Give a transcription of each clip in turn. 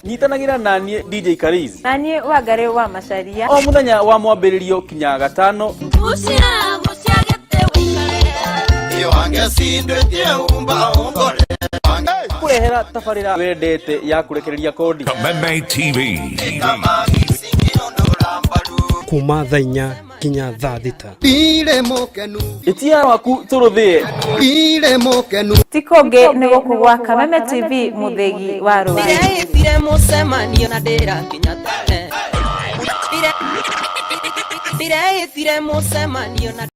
Nyitanagĩra naniĩ DJ Kariz Na niĩ Wangarĩ wa Macaria. O mũthenya wa mwambĩrĩrio kinya gatano. Kũrehera tabarĩra wendete ya kũrekereria kodi. Kameme TV. Kuma thaa 4 nginya thaa 6. Ĩtia rwaku tũrũthĩe. Ti kũngĩ nĩ gũkũ gwa Kameme TV, mũthĩgi wa rũrĩrĩ. Ndĩreĩtire mũcemanio na ndĩrakinya tene. Ndĩreĩtire mũcemanio na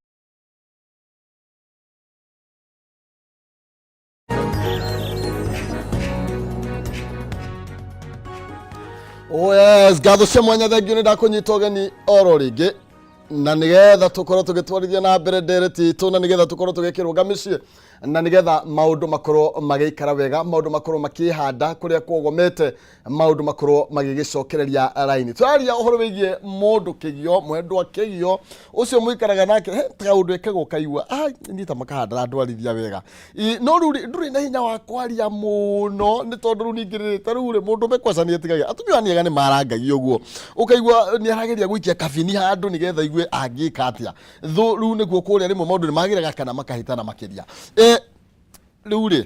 Oh yes, ngatho cia mwanya, thengio nĩ ndakũnyita ũgeni oro rĩngĩ na nĩgetha tũkorwo tũgĩtwarithia na mbere ndereti itũ, na nĩgetha tũkorwo tũgĩkĩrũnga mĩciĩ, na nĩgetha maũndũ makorwo magĩikara wega, maũndũ makorwo makĩhanda kũrĩa kuogomete, maũndũ makorwo magĩgĩcokereria raini. Tũraria ũhoro wĩgiĩ mũndũ kĩgio, mwendwa kĩgio ũcio mũikaraga nake, he kaũndũ ĩkagwo ũkaigua, "Ah, niĩ ta makahanda ndwarithia wega." No rĩu rĩ, ndũrĩ na hinya wa kwaria mũno nĩ tondũ rĩu ningĩ rĩ, ta rĩu rĩ, mũndũ ũmwe kwaca nĩ etigagia atumia aya nĩega nĩ marangagia ũguo, ũkaigua nĩ arageria gũikia kabini handũ nĩgetha aigue angĩka atĩa thũ. Rĩu nĩkuo kũrĩa rĩmwe maũndũ nĩ magĩraga kana makahĩtana makĩria. Rĩu rĩ,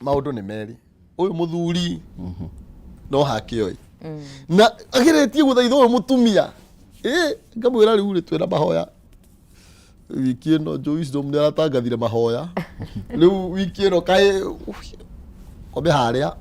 maũndũ nĩ merĩ, ũyũ mũthuri no hakĩoĩ na ageretie gũthaitha ũyũ mũtumia. Ngamwĩra rĩu rĩ, twĩna mahoya wiki ĩno. Joe Wisdom nĩ aratangathire mahoya rĩu wiki ĩno, kaĩ kome harĩa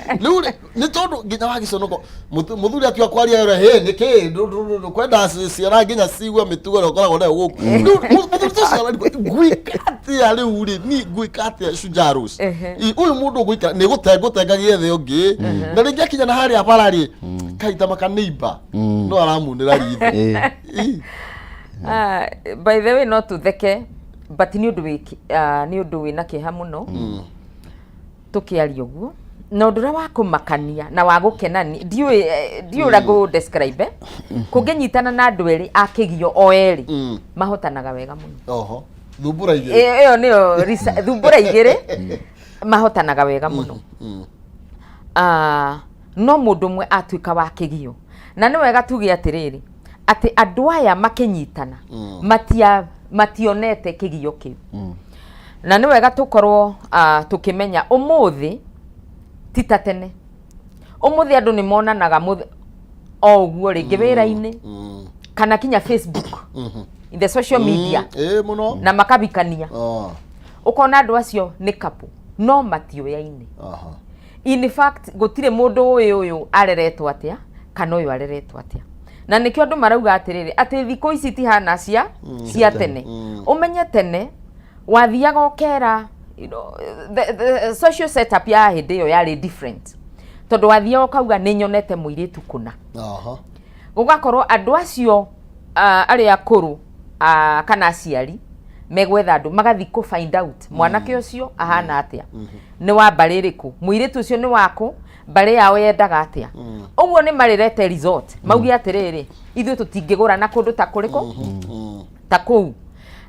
rĩu rĩ, nĩ tondũ nginya wa gĩconoko mũthuri atua kwaria ũrĩa hĩ nĩkĩ kwenda ciana nginya cigue mĩtugo ĩrĩa ũkoragwo nayo gũkũ. Rĩu mũthuri ta ũcio ararigwo, ngwĩka atĩa rĩu rĩ, ni ngwĩka atĩa Shujaa Rose? Ũyũ mũndũ ũgũikara nĩ gũte ngũtenga gĩethe ũngĩ, na rĩngĩ akinya na harĩa bara rĩ, kaita makanĩimba no aramunĩra ritho. Ah, by the way, no tutheke, but nĩ ũndũ wĩ nĩ ũndũ wĩna kĩeha mũno tũkĩaria ũguo, na ũndũ ũrĩa wa kũmakania na wa gũkenania, ndiũĩ ndiũĩ ũrĩa ngũ describe. Kũngĩnyitana na andũ erĩ a kĩgio, o erĩ mahotanaga wega mũno. Oho thumbũra igĩrĩ. Ĩyo nĩyo thumbũra igĩrĩ, mahotanaga wega mũno. Ah, no mũndũ ũmwe atuĩka wa kĩgio, na nĩ wega tuge atĩrĩrĩ, atĩ andũ aya makĩnyitana mationete kĩgio kĩu, na nĩ wega tũkorwo tũkĩmenya ũmũthĩ ti ta tene. Ũmũthĩ andũ nĩ monanaga o ũguo, rĩngĩ wĩra-inĩ kana kinya Facebook, in the social media, Ĩ mũno. Na makabikania. Ũkona andũ acio nĩ couple no matiũyaine. In fact, gũtirĩ mũndũ ũĩ ũyũ areretwo atĩa kana ũyũ areretwo atĩa, na nĩkĩo andũ marauga atĩrĩrĩ, atĩ thikũ ici ti hana cia tene. Ũmenye tene wathiaga ũkera, the social setup ya hĩndĩ ĩyo yarĩ different, tondũ wathiaga ũkauga nĩ nyonete mũirĩtu kũna. Gũgakorwo andũ acio arĩa akũrũ kana aciari megwetha andũ magathiĩ kũ find out mwanake ũcio ahana atĩa, nĩ wa mbarĩ ĩrĩkũ, mũirĩtu ũcio nĩ wakũ, mbarĩ yao yendaga atĩa. Ũguo nĩ marĩrete resort mauge atĩrĩrĩ, ithuĩ tũtingĩgũra na kũndũ ta kũrĩkũ ta kũu.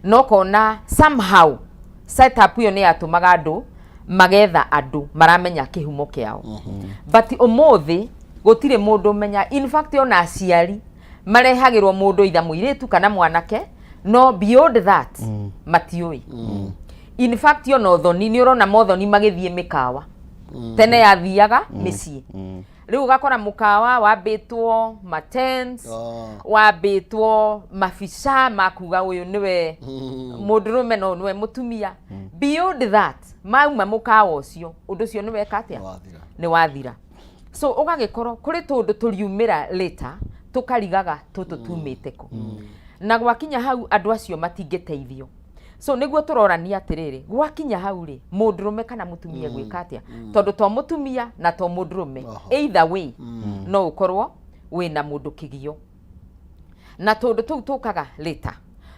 No kona somehow setup ĩyo nĩ yatũmaga andũ magetha andũ maramenya kĩhumo kĩao, but ũmũthĩ gũtirĩ mũndũ ũmenya. In fact, ona aciari marehagĩrwo mũndũ itha mũirĩtu kana mwanake, no beyond that matiũĩ. In fact, ona ũthoni nĩ ũrona mothoni magĩthiĩ mĩkawa, tene yathiaga mĩciĩ. Rĩu ũgakora mũkawa wambĩtwo matents, wambĩtwo mabica makuga ũyũ nĩwe mũndũrũme na ũyũ nĩwe mũtumia. Beyond that, mauma mũkawa ũcio, ũndũ ũcio nĩ weka atĩa? Wathira. Nĩ wathira. So ũgagĩkorwo kũrĩ tũndũ tũriumĩra later tũkarigaga tũtũ tumĩte kũ, na gwakinya hau andũ acio matingĩteithio. So nĩguo tũrorania atĩrĩrĩ, gwakinya hau rĩ, mũndũrũme kana mũtumia gwĩka atĩa? Tondũ to mũtumia na to mũndũrũme, either way no ũkorwo wĩna mũndũ kĩgio na tũndũ tũu tũkaga later.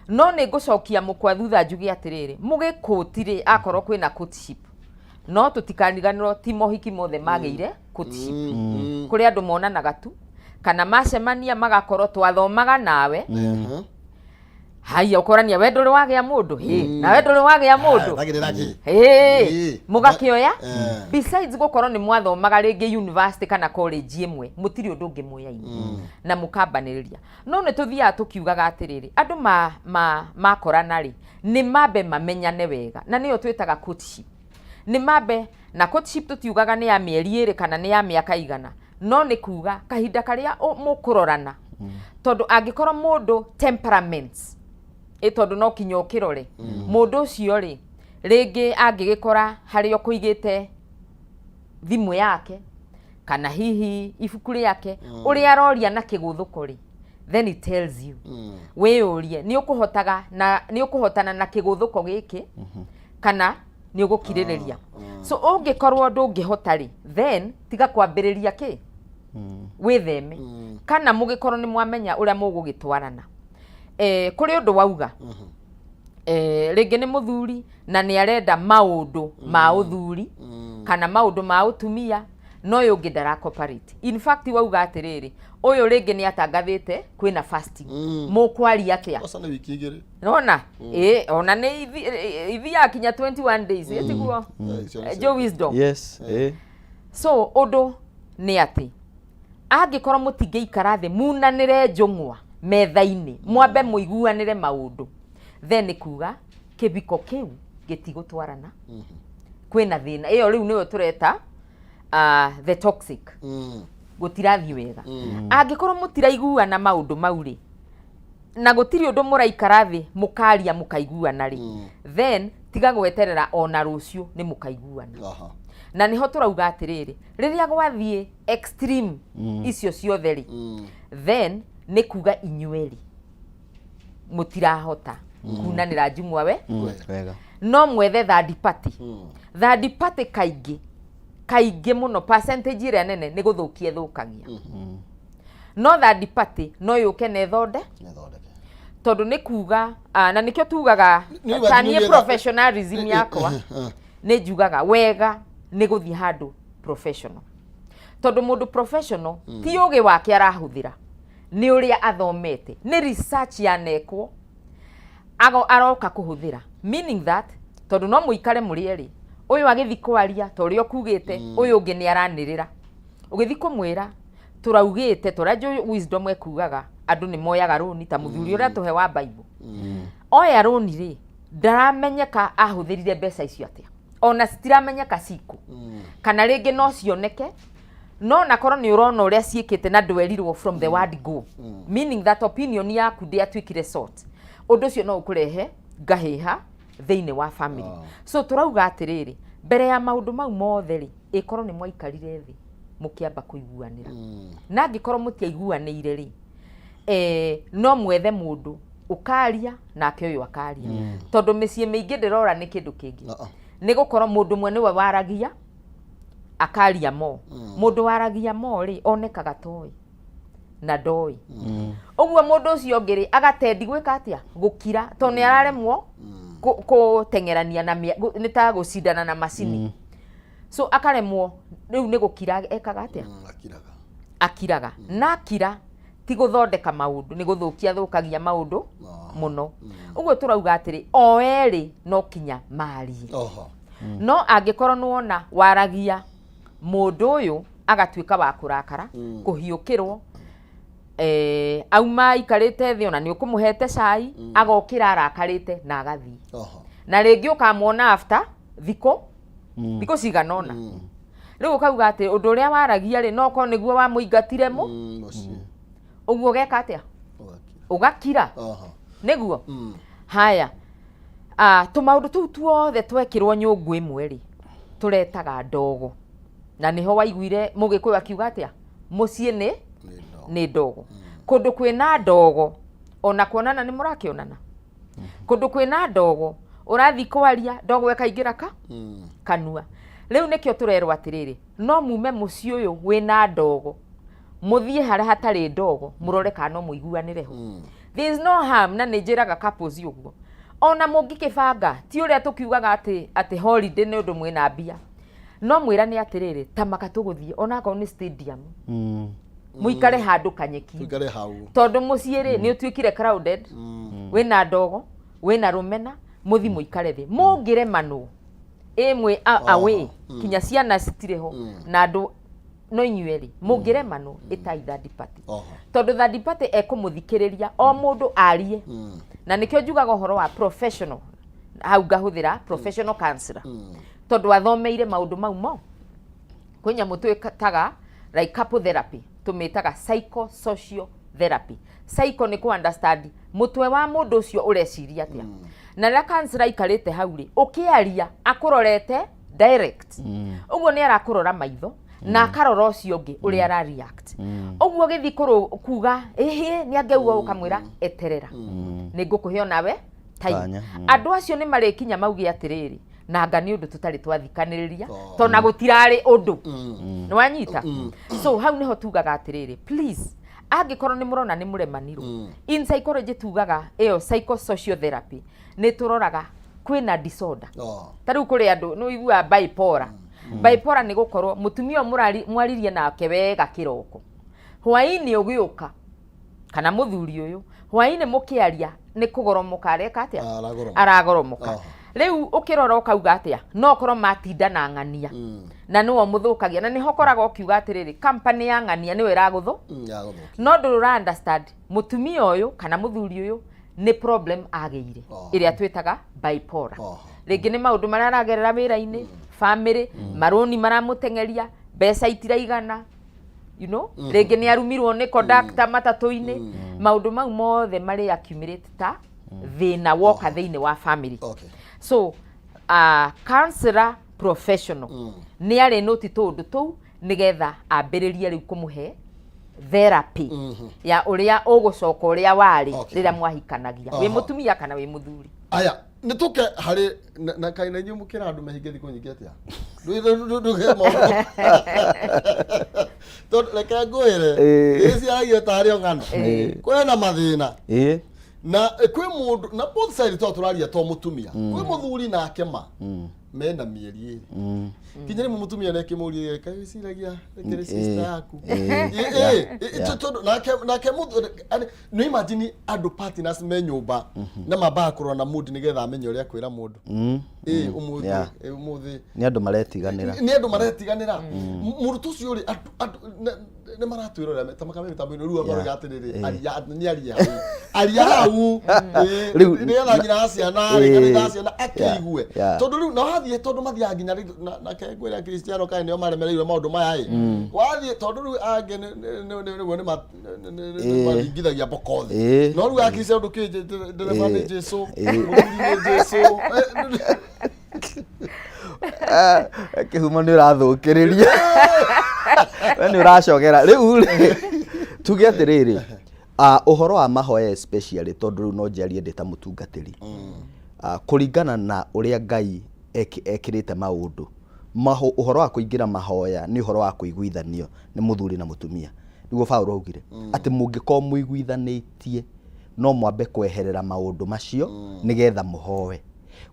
No nĩ ngũcokia mũkwa thutha njuge atĩrĩrĩ, mũgĩkũti rĩ, akorwo kwĩna courtship, no tũtikariganĩrwo ti mohiki mothe magĩire courtship. Kũrĩ andũ monanaga tu kana macemania magakorwo twathomaga nawe. Haya, ũkorania we ndũrĩ wagĩa mũndũ, hĩ, nawe ndũrĩ wagĩa mũndũ. Thagĩrĩra kĩ? Ĩĩ, Ĩĩ. mũgakĩoya. Besides gũkorwo nĩ mwathomaga rĩngĩ university kana college ĩmwe, mũtirĩ ũndũ ũngĩ mũyaine na mũkambanĩrĩria. No nĩ tũthiaga tũkiugaga atĩrĩrĩ, andũ makorana rĩ, nĩ mambe mamenyane wega, na nĩyo twĩtaga courtship. Nĩ mambe na courtship tũtiugaga nĩ ya mĩeri 2 kana nĩ ya mĩaka 100, no nĩ kuga kahinda karĩa mũkũrorana, tondũ angĩkorwo mũndũ temperaments ĩ, tondũ no kinya ũkĩrore mũndũ ũcio rĩ, rĩngĩ angĩgĩkora harĩa ũkũigĩte thimũ yake kana hihi ibuku rĩake, ũrĩa aroria na kĩgũthũko rĩ, then it tells you. Wĩyũrie nĩ ũkũhotaga na nĩ ũkũhotana na kĩgũthũko gĩkĩ kana nĩ ũgũkirĩrĩria. So ũngĩkorwo ndũngĩhota rĩ, then tiga kwambĩrĩria kĩ, wĩtheme, kana mũgĩkorwo nĩ mwamenya ũrĩa mũgũgĩtwarana. Kũrĩ ũndũ wauga, rĩngĩ nĩ mũthuri na nĩ arenda maũndũ ma ũthuri kana maũndũ ma ũtumia, no ũyũ ũngĩ ndara cooperate. In fact wauga atĩrĩrĩ, ũyũ rĩngĩ nĩ atangathĩte kwĩna fasting, mũkwaria atĩa? Kosa nĩ wiki 2. Nona ĩ, ona nĩ ithiaga kinya 21 days, ĩ tiguo? Icio nĩ Joe Wisdom. Yes, ĩ. So ũndũ nĩ atĩ angĩkorwo mũtingĩikara thĩ munanĩre njũng'wa metha-inĩ, mwambe mũiguanĩre maũndũ, then nĩ kuga kĩbiko kĩu gĩtigũtwarana, kwĩna thĩna. Ĩyo rĩu nĩyo tũreta the toxic. Gũtirathiĩ wega. Angĩkorwo mũtiraiguana maũndũ mau rĩ, na gũtirĩ ũndũ mũraikara thĩ mũkaria mũkaiguana rĩ, then tiga gweterera ona rũciũ nĩ mũkaiguana. Na nĩho tũrauga atĩrĩrĩ, rĩrĩa gwathiĩ extreme icio ciothe rĩ, then nĩ kuga inyuerĩ mũtirahota kunanĩra njung'wa we. Wega. No mwethe third party. Third party kaingĩ kaingĩ mũno, percentage ĩrĩa nene nĩ gũthũkia ĩthũkagia, no third party no yũke na ĩthonde. Nĩthondeke. Tondũ nĩ kuga na nĩkĩo tugaga Nĩ ta niĩ nĩ professionalism yakwa nĩ njugaga wega nĩ gũthiĩ handũ professional, tondũ mũndũ professional ti ũgĩ wake arahũthĩra, nĩ ũrĩa athomete, nĩ research yanekwo ago aroka kũhũthĩra, meaning that tondũ no mũikare mũrĩ erĩ, ũyũ agĩthi kwaria ta ũrĩa ũkugĩte, ũyũ ũngĩ nĩ aranĩrĩra, ũgĩthi kũmwĩra tũraugĩte tũrĩa Joe Wisdom ekugaga andũ nĩ moyaga rũni ta mũthuri ũrĩa tũhe wa Bible. Oya rũni rĩ, ndaramenyeka ahũthĩrire mbeca icio atĩa, ona citiramenyeka ciku, kana rĩngĩ no cioneke, no nakorwo nĩ ũrona ũrĩa ciĩkĩte na ndwerirwo from the word go, meaning that opinion yaku ndĩatuĩkire sort, ũndũ ũcio no ũkũrehe ngahĩha thĩinĩ wa family. So tũrauga atĩrĩrĩ, mbere ya maũndũ mau mothe rĩ, ĩkorwo nĩ mwaikarire thĩ mũkĩamba kũiguanĩra, na angĩkorwo mũtiaiguanĩire rĩ, no mwethe mũndũ ũkaria nake ũyũ akaria, tondũ mĩciĩ mĩingĩ ndĩrora nĩ kĩndũ kĩngĩ. Nĩ gũkorwo mũndũ ũmwe nĩwe waragia akaria mo. Mũndũ waragia mo rĩ, onekaga toĩ na ndoĩ ũguo mũndũ ũcio ũngĩ rĩ, agatendi gwĩka atĩa? Gũkira, tondũ nĩ araremwo gũteng'erania na nĩ ta gũcindana na macini, so akaremwo rĩu nĩ gũkira. Ekaga atĩa? Akiraga. Akiraga, na akira ti gũthondeka maũndũ, nĩ gũthũkia thũkagia maũndũ mũno. Ũguo tũrauga atĩrĩ, o erĩ no kinya marie. No angĩkorwo nĩwona waragia mũndũ ũyũ agatuĩka wa kũrakara, kũhiũkĩrwo, auma aikarĩte thĩ, ona nĩ ũkũmũhete cai, agokĩra arakarĩte na agathiĩ, na rĩngĩ ũkamwona after thikũ cigana ũna. Rĩu ũkauga atĩ ũndũ ũrĩa waragia rĩ, no korwo nĩguo wamũingatire mũ. Mũciĩ. Ũguo ũgeka atĩa? Ũgakira. Ũgakira. Nĩguo haya, tũmaũndũ tũu tuothe twekĩrwo nyũngũ ĩmwe rĩ, tũretaga ndogo, na nĩho waiguire mũgĩkũyũ akiuga atĩa, mũciĩ nĩ Nĩ ndogo. Nĩ ndogo. Kũndũ kwĩna ndogo, ona kuonana nĩ mũrakĩonana, kũndũ kwĩna ndogo ũrathiĩ kwaria, ndogo ĩkaingĩra ka kanua. Rĩu nĩkĩo tũrerwo atĩrĩrĩ, no mume mũciĩ ũyũ wĩna ndogo, mũthiĩ harĩa hatarĩ ndogo, mũrore kana no mũiguanĩre ho. There is no harm, na nĩ njĩraga couples ũguo, ona mũngĩkĩbanga, ti ũrĩa tũkiugaga atĩ holiday nĩ ũndũ mwĩna mbia, no mwĩrane atĩrĩrĩ, ta maka tũgũthiĩ onakorwo nĩ stadium, mũikare handũ kanyeki. Tuikare hau. Tondũ mũciĩ rĩ, nĩ ũtuĩkire crowded. Wĩna ndogo, wĩna rũmena, mũthi mũikare thĩ, mũngĩremanwo ĩmwe away, kinya ciana citirĩ ho na andũ no inyuĩ erĩ, mũngĩremanwo, ĩtai third party. Tondũ third party ekũmũthikĩrĩria o mũndũ arie, na nĩkĩo njugaga ũhoro wa professional hau, ngahũthĩra professional counselor, tondũ athomeire maũndũ mau. Mo kwĩ nyamũ twĩtaga like couple therapy, tũmĩtaga psychosocial therapy. Psycho nĩ kũ understand mũtwe wa mũndũ ũcio ũreciria atĩa, na rĩrĩa counselor aikarĩte hau rĩ, ũkĩaria akũrorete direct ũguo, nĩ arakũrora maitho na akarora ũcio ũngĩ ũrĩa ara react. Ũguo gĩthiĩ kũrũ kuga ĩhĩ nĩ angĩauga, ũkamwĩra eterera, nĩ ngũkũhe onawe time. Kanya. Andũ acio nĩ marĩkinya mauge atĩrĩrĩ, nanga nĩ ũndũ tũtarĩ twathikanĩrĩria, tondũ gũtirarĩ ũndũ nĩ wanyita. So hau nĩho tugaga atĩrĩrĩ, please, angĩkorwo nĩ mũrona nĩ mũremanirwo, in psychology tugaga ĩyo psychosocial therapy, nĩ tũroraga kwĩna disorder. Ta rĩu kũrĩ andũ nĩ ũiguaga bipolar. Bipolar nĩ gũkorwo mũtumia ũyũ mwaririe nake wega kĩroko, hwaĩ-inĩ ũgĩũka, kana mũthuri ũyũ hwaĩ-inĩ mũkĩaria nĩ kũgoromoka areka atĩa? Aragoromoka. Aragoromoka. Rĩu ũkĩrora ũkauga atĩa, no korwo matinda na ng'ania na nĩwe mũthũkagia, na nĩho ũkoraga ũkiuga atĩrĩrĩ, company ya ng'ania nĩwe ĩragũthũ. Ya gũthũkia. No ndũrĩ ũra understand mũtumia ũyũ kana mũthuri ũyũ nĩ problem agĩire, ĩrĩa twĩtaga bipolar. Rĩngĩ nĩ maũndũ marĩa aragerera wĩra-inĩ, family, marũni maramũteng'eria, mbeca itiraigana, rĩngĩ nĩ arumirwo nĩ conductor matatũ-inĩ. Maũndũ mau mothe marĩ accumulate ta thĩna woka thĩinĩ wa family. So counselor professional nĩ arĩ noti tũũndũ tũu nĩgetha ambĩrĩrie rĩu kũmũhe therapy ya ũrĩa ũgũcoka ũrĩa warĩ rĩrĩa mwahikanagia, wĩ mũtumia kana wĩ mũthuri. Aya, nĩ tũke harĩ na kaĩ na inyuĩ mũkĩra andũ mehinge thikũ nyingĩ atĩa? Ndũge maũndũ, tondũ reke ngwĩre, ĩciaragio tarĩ o ng'ano, kwĩna mathĩna na kwĩ mũndũ na both side, to tũraria to mũtumia, kwĩ mũthuri nake ma mena mĩeri ĩrĩ kinya rĩmwe mũtumia nĩakĩmũria, kaĩ wĩciragia rĩkĩrĩ sister yaku? Tondũ nake mũthuri nĩ imagine andũ partners me nyũmba na mambaga kũrora na mood nĩgetha amenye ũrĩa kwĩra mũndũ ũmũthĩ. Ũmũthĩ Nĩ andũ maretiganĩra. Nĩ andũ maretiganĩra. Mũrutwo ũcio rĩ, andũ nĩ maratwĩrorera ta makame mĩtambo-inĩ rĩu, maroiga atĩrĩrĩ, aria nĩ aria hau, aria hau. Nĩgetha nyina wa ciana rĩ, kana ithe wa ciana akĩigue. Tondũ rĩu na wathiĩ, tondũ mathiaga nginya rĩu nake ngwĩra Kristiano kaĩ nĩo maremereire maũndũ maya ĩ, wathiĩ tondũ rĩu angĩ nĩguo nĩ maringithagia mbokothi. No rĩu Akristiano ndũkĩũĩ ndereba nĩ Jesu, mũthuri nĩ Jesu. Kĩhumo nĩ ũrathũkĩrĩria, we nĩ ũracogera. Rĩu rĩ, tuge atĩrĩrĩ, ũhoro wa mahoya especially, tondũ rĩu no njarie ndĩ ta mũtungatĩri. Kũringana na ũrĩa Ngai ekĩrĩte maũndũ, ũhoro wa kũingĩra mahoya nĩ ũhoro wa kũiguithanio nĩ mũthuri na mũtumia. Nĩguo Paũlũ augire atĩ mũngĩkorwo mũiguithanĩtie, no mwambe kweherera maũndũ macio nĩgetha mũhoe.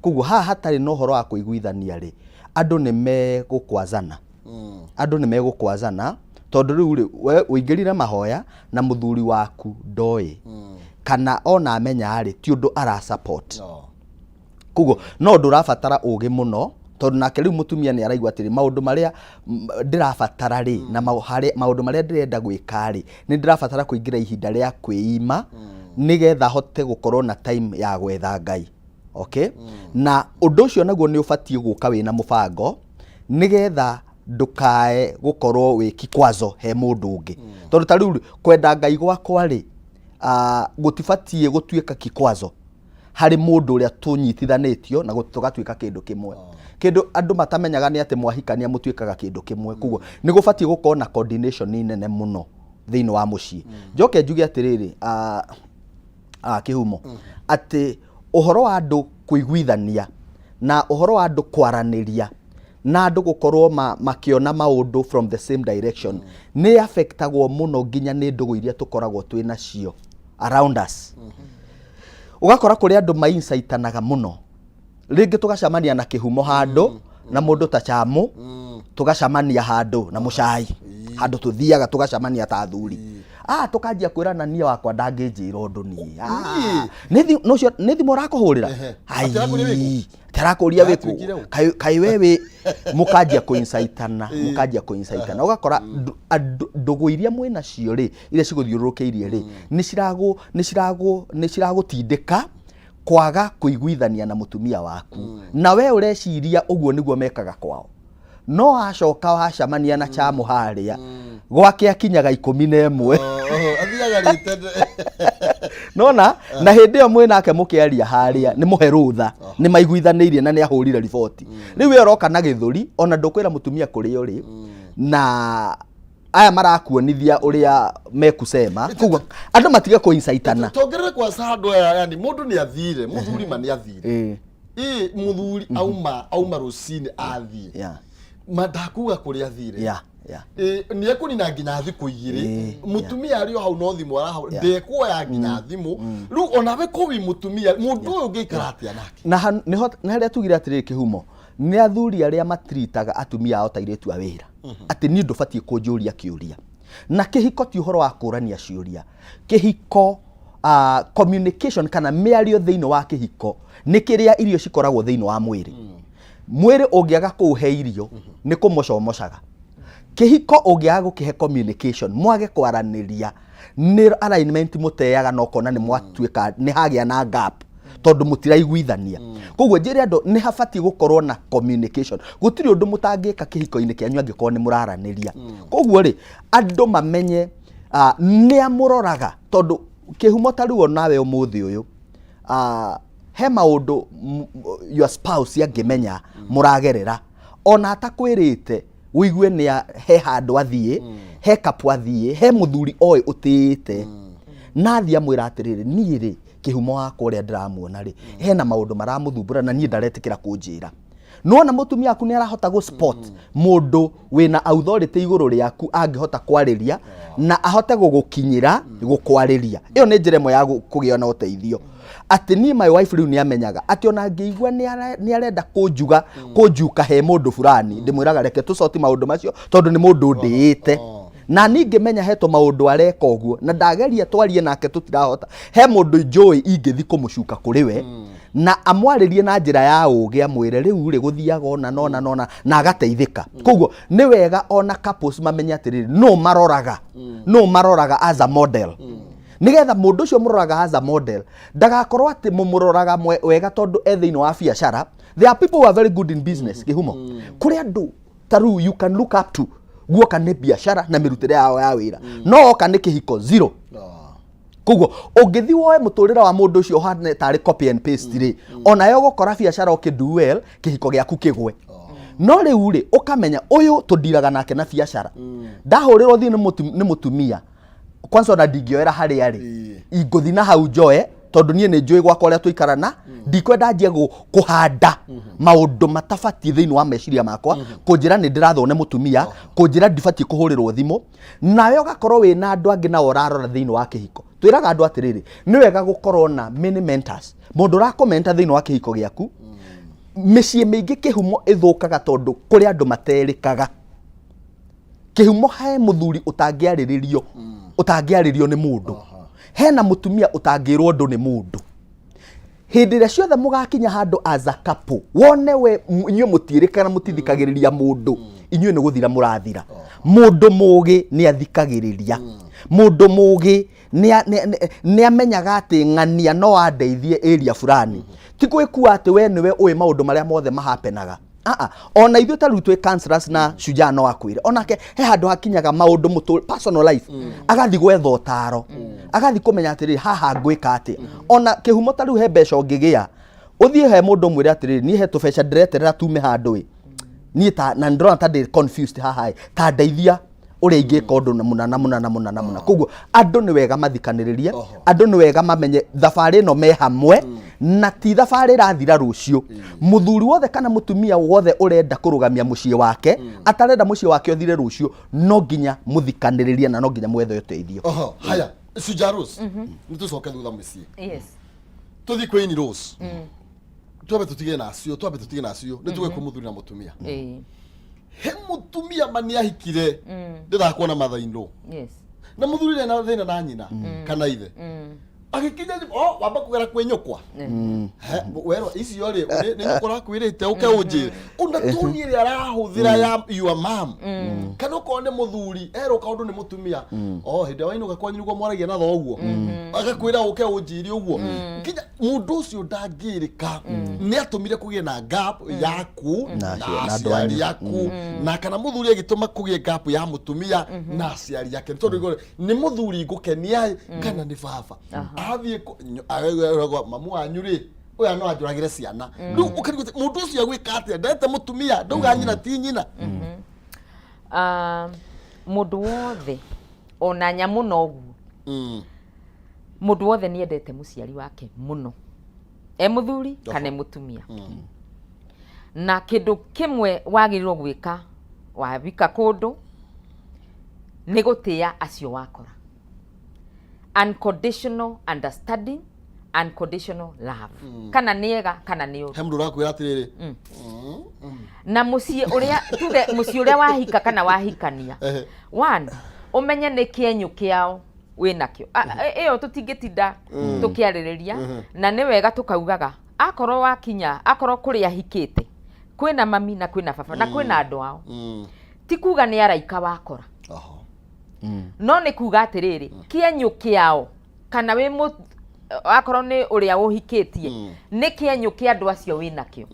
Koguo haha hatarĩ na ũhoro wa kũiguithania rĩ, andũ nĩ megũkwazana, andũ nĩ megũkwazana, tondũ rĩu rĩ, we ũingĩrire mahoya na mũthuri waku ndoĩ, kana ona amenya rĩ, ti ũndũ ara support. No. Koguo no ũndũ ũrabatara ũgĩ mũno, tondũ nake rĩu mũtumia nĩ araigua atĩrĩ, maũndũ marĩa ndĩrabatara rĩ, na maũndũ marĩa ndĩrenda gwĩka rĩ, nĩ ndĩrabatara kũingĩra ihinda rĩa kwĩima nĩgetha hote gũkorwo na time ya gwetha Ngai. Okay, na ũndũ ũcio naguo nĩ ũbatiĩ gũka wĩna mũbango nĩgetha ndũkae gũkorwo wĩ kikwazo he mũndũ ũngĩ, tondũ ta rĩu rĩ, kwenda Ngai gwakwa rĩ, gũtibatiĩ gũtuĩka kikwazo harĩ mũndũ ũrĩa tũnyitithanĩtio na tũgatuĩka kĩndũ kĩmwe. Kĩndũ andũ matamenyaga nĩ atĩ mwahikania mũtuĩkaga kĩndũ kĩmwe, koguo nĩ gũbatiĩ gũkorwo na coordination nene mũno thĩinĩ wa mũciĩ. Njoke njuge atĩrĩrĩ, kĩhumo, atĩ ũhoro wa andũ kũiguithania na ũhoro wa andũ kwaranĩria na andũ gũkorwo makĩona maũndũ from the same direction nĩ affectagwo mũno nginya nĩ ndũgũ iria tũkoragwo twĩ nacio around us. Ũgakora kũrĩ andũ maincaitanaga mũno, rĩngĩ tũgacemania na kĩhumo handũ na mũndũ ta Chamu, tũgacemania handũ na mũcai, handũ tũthiaga tũgacemania ta athuri. Ah, tũkanjia kwĩrana niĩ wakwa ndangĩnjĩra ũndũ niĩ. Ah, nĩ ũcio nĩ thimũ ũrakũhũrĩra. Ehe. Ai, Atĩ arakũria wĩkũ? atĩ arakũria wĩkũ? Aratuĩkire ũ? Kaĩ we wĩ mũkanjia kũinsaitana, mũkanjia kũinsaitana. Ũgakora ndũgũ iria mwĩ nacio rĩ, iria cigũthiũrũrũkĩirie rĩ, nĩ ciragũ nĩ ciragũ nĩ ciragũtindĩka kwaga kũiguithania na mũtumia waku. Na we ũreciria ũguo nĩguo mekaga kwao. No wacoka wacemania na chamu harĩa gwake akinyaga 11. Athiaga rĩ tene. Nona na hĩndĩ ĩyo mwĩ nake mũkĩaria harĩa nĩ mũhe rũtha, nĩ maiguithanĩirie na nĩ ahũrire riboti. Rĩu we ũroka na gĩthũri, ona ndũkwĩra mũtumia kũrĩa ũrĩ, na aya marakuonithia ũrĩa mekusema. Koguo andũ matige kũinsaitana. Tongerere kwanza handũ aya, yani mũndũ nĩ athire, mũthuri ma nĩ athire. Ĩ mũthuri auma rũcinĩ athiĩ. Ma ndakuga kũrĩa athire. Ĩ, nĩ ekũnina nginya thikũ igĩrĩ. Mũtumia arĩ o hau no thimũ arahũra, ndekuoya nginya thimũ. Rĩu onawe ko wĩ mũtumia, mũndũ ũyũ ũngĩikara atĩa nake? Na nĩho nĩ harĩa tugire atĩrĩrĩ kĩhumo, nĩ athuri arĩa matiritaga atumia ao ta airĩtu a wĩra. Atĩ niĩ ndũbatiĩ kũnjũria kĩũria. Na kĩhiko ti ũhoro wa kũrania ciũria. Kĩhiko, communication kana mĩario thĩinĩ wa kĩhiko nĩ kĩrĩa irio cikoragwo thĩinĩ wa mwĩrĩ. Mwĩrĩ ũngĩaga kũũhe irio nĩ kũmocomocaga. Kĩhiko ũngĩaga gũkĩhe communication, mwage kwaranĩria, nĩ alignment mũteaga na ũkona nĩ mwatuĩka nĩ hagĩa na gap tondũ mũtiraiguithania. Koguo njĩre andũ nĩ habatiĩ gũkorwo na communication. Gũtirĩ ũndũ mũtangĩka kĩhiko-inĩ kĩanyu angĩkorwo nĩ mũraranĩria. Koguo rĩ, andũ mamenye nĩ amũroraga, tondũ kĩhumo ta rĩu onawe ũmũthĩ ũyũ, he maũndũ your spouse angĩmenya mũragerera, ona atakwĩrĩte ũigue nĩ he handũ athiĩ, he kapu athiĩ, he mũthuri oĩ ũtĩĩte, na athiĩ amwĩra atĩrĩrĩ, niĩ rĩ kĩhumo wakwa ũrĩa ndĩramuona rĩ, hena maũndũ maramũthumbũra na niĩ ndaretĩkĩra kũnjĩra. Nĩwona mũtumia waku nĩ arahota gũ spot mũndũ wĩna authority igũrũ rĩaku angĩhota kwarĩria na ahote gũgũkinyĩra gũkwarĩria. Ĩyo nĩ njĩra ĩmwe ya kũgĩa na ũteithio. Atĩ niĩ my wife rĩu nĩ amenyaga atĩ ona angĩigua nĩ arenda kũnjuga, kũnjuka he mũndũ fulani, ndĩmwĩraga reke tũcoti maũndũ macio tondũ nĩ mũndũ ndĩĩte. Na niĩ ngĩmenya he tũmaũndũ areka ũguo, na ndageria twarie nake tũtirahota, he mũndũ njũĩ ingĩthi kũmũcuka kũrĩ we, na amwarĩrie na njĩra ya ũũgĩ, amwĩre rĩu rĩ gũthiaga ũna na ũna na ũna, na agateithĩka. Koguo nĩ wega ona couples mamenye atĩrĩrĩ, nũ maroraga, nũ maroraga as a model. Nĩgetha mũndũ ũcio mũroraga as a model ndagakorwo atĩ mũmũroraga wega tondũ e thĩinĩ wa biacara. There are people who are very good in business, kĩhumo. Kũrĩ andũ ta rĩu you can look up to, guoka nĩ biacara na mĩrutĩre yao ya wĩra, no oka nĩ kĩhiko zero. Koguo ũngĩthiĩ woe mũtũrĩre wa mũndũ ũcio ũhane tarĩ copy and paste rĩ, onawe ũgũkora biacara ũkĩ do well, kĩhiko gĩaku kĩgwe. No rĩu rĩ, ũkamenya ũyũ tũndiraga nake na biacara, ndahũrĩrwo thiĩ nĩ mũtumia kwanza ona ndingĩoera harĩa rĩ, ingũthi na hau njoe tondũ niĩ nĩ njũĩ gwakwa ũrĩa tũikarana, ndikwenda njie kũhanda maũndũ matabatiĩ thĩinĩ wa meciria makwa, kũnjĩra nĩ ndĩrathwo nĩ mũtumia, kũnjĩra ndibatiĩ kũhũrĩrwo thimũ. Nawe ũgakorwo wĩna andũ angĩ nao ũrarora thĩinĩ wa kĩhiko. Twĩraga andũ atĩrĩrĩ, nĩ wega gũkorwo na many mentors, mũndũ ũrakũmenta thĩinĩ wa kĩhiko gĩaku. Mĩciĩ mĩingĩ kĩhumo ĩthũkaga tondũ kũrĩ andũ materĩkaga. Kĩhumo he mũthuri ũtangĩarĩrĩrio, ũtangĩarĩrio nĩ mũndũ, hena mũtumia ũtangĩrwo ũndũ nĩ mũndũ. Hĩndĩ ĩrĩa ciothe mũgakinya handũ as a couple, wone we inyuĩ mũtiĩrĩkaga na mũtithikagĩrĩria mũndũ, inyuĩ nĩ gũthira mũrathira. Mũndũ mũgĩ nĩ athikagĩrĩria, mũndũ mũgĩ nĩ amenyaga atĩ ng'ania no andeithie area fulani. Ti gwĩkua atĩ we nĩwe ũĩ maũndũ marĩa mothe mahapenaga. Aa, ona ithuĩ ta rĩu twĩ counselors na Shujaa no akwĩre onake he handũ hakinyaga maũndũ mũtũ personal life, agathiĩ gwetha ũtaro, agathiĩ kũmenya atĩrĩrĩ, haha ngwĩka atĩa. Ona kĩhumo ta rĩu he mbeca ũngĩgĩa, ũthiĩ he mũndũ ũmwĩre atĩrĩrĩ, niĩ he tũbeca ndĩreterera tume handũ ĩ, niĩ ta na ndĩrona ta ndĩ confused haha ĩ, ta ndeithia ũrĩa ingĩka ũndũ na mũna na mũna na mũna na mũna. Koguo andũ nĩ wega mathikanĩrĩrie, andũ nĩ wega mamenye thabarĩ ĩno me hamwe, na ti thabarĩ ĩrathira rũciũ. Mũthuri wothe kana mũtumia wothe ũrenda kũrũgamia mũciĩ wake, atarenda mũciĩ wake ũthire rũciũ, no nginya mũthikanĩrĩrie na no nginya mwethe ũteithio. Oho, haya Shujaa Rose, nĩ tũcoke thutha mũciĩ. Tũthiĩ kwĩ Ini Rose. Twambe tũtige na acio, twambe tũtige na acio. Nĩ tũge kwĩ mũthuri na mũtumia. He mũtumia ma nĩ ahikire, ndĩrakuona mathainũ. Na mũthuri ndarĩ na thĩna na nyina kana ithe. Agĩkinya o wamba kũgera kwĩ nyũkwa. He, werwo icio rĩ, nĩ nyũkwa ũrakwĩrĩte ũke ũnjĩre ona toni ĩrĩa arahũthĩra ya your mom, kana okorwo nĩ mũthuri erwo kaũndũ nĩ mũtumia, o hĩndĩ ĩrĩa wainũka kwanyu nĩguo mwaragia na thoguo, agakwĩra ũke ũnjĩre ũguo, nginya mũndũ ũcio ndangĩrĩka nĩ atũmire kũgĩe na gap yaku na na na andũ aciari anyu. Aku na kana mũthuri agĩtũma kũgĩe gap ya mũtumia na aciari ake, nĩ tondũ igũrũ nĩ mũthuri ngũkenia kana nĩ baba athiĩ mamu wanyu rĩ, ũyũ no anjũragĩre ciana. Rĩu ũkarigwo atĩ mũndũ ũcio agwĩka atĩa? Ndete mũtumia, ndauga nyina ti nyina. Ah, mũndũ wothe, ona nyamũ noguo, mũndũ wothe nĩ endete mũciari wake mũno, e mũthuri kana e mũtumia. Na kĩndũ kĩmwe wagĩrĩirwo gwĩka wabika kũndũ nĩ gũtĩa acio wakora, unconditional understanding, unconditional love, kana nĩ ega kana nĩ ũru. He mũndũ ũrakwĩra atĩrĩrĩ, Na mũciĩ ũrĩa, tuge mũciĩ ũrĩa wahika kana wahikania, one, ũmenye nĩ kĩenyũ kĩao wĩnakĩo. Ĩyo tũtingĩtinda tũkĩarĩrĩria, na nĩ wega tũkaugaga akorwo wakinya, akorwo kũrĩa hikĩte kwĩna mami na kwĩna baba na kwĩna andũ ao, ti kuga nĩ araika wakora, no nĩ kuga atĩrĩrĩ, kĩenyũ kĩao, kana wĩ mũ akorwo nĩ ũrĩa ũhikĩtie, nĩ kĩenyũ kĩa andũ acio wĩnakĩo.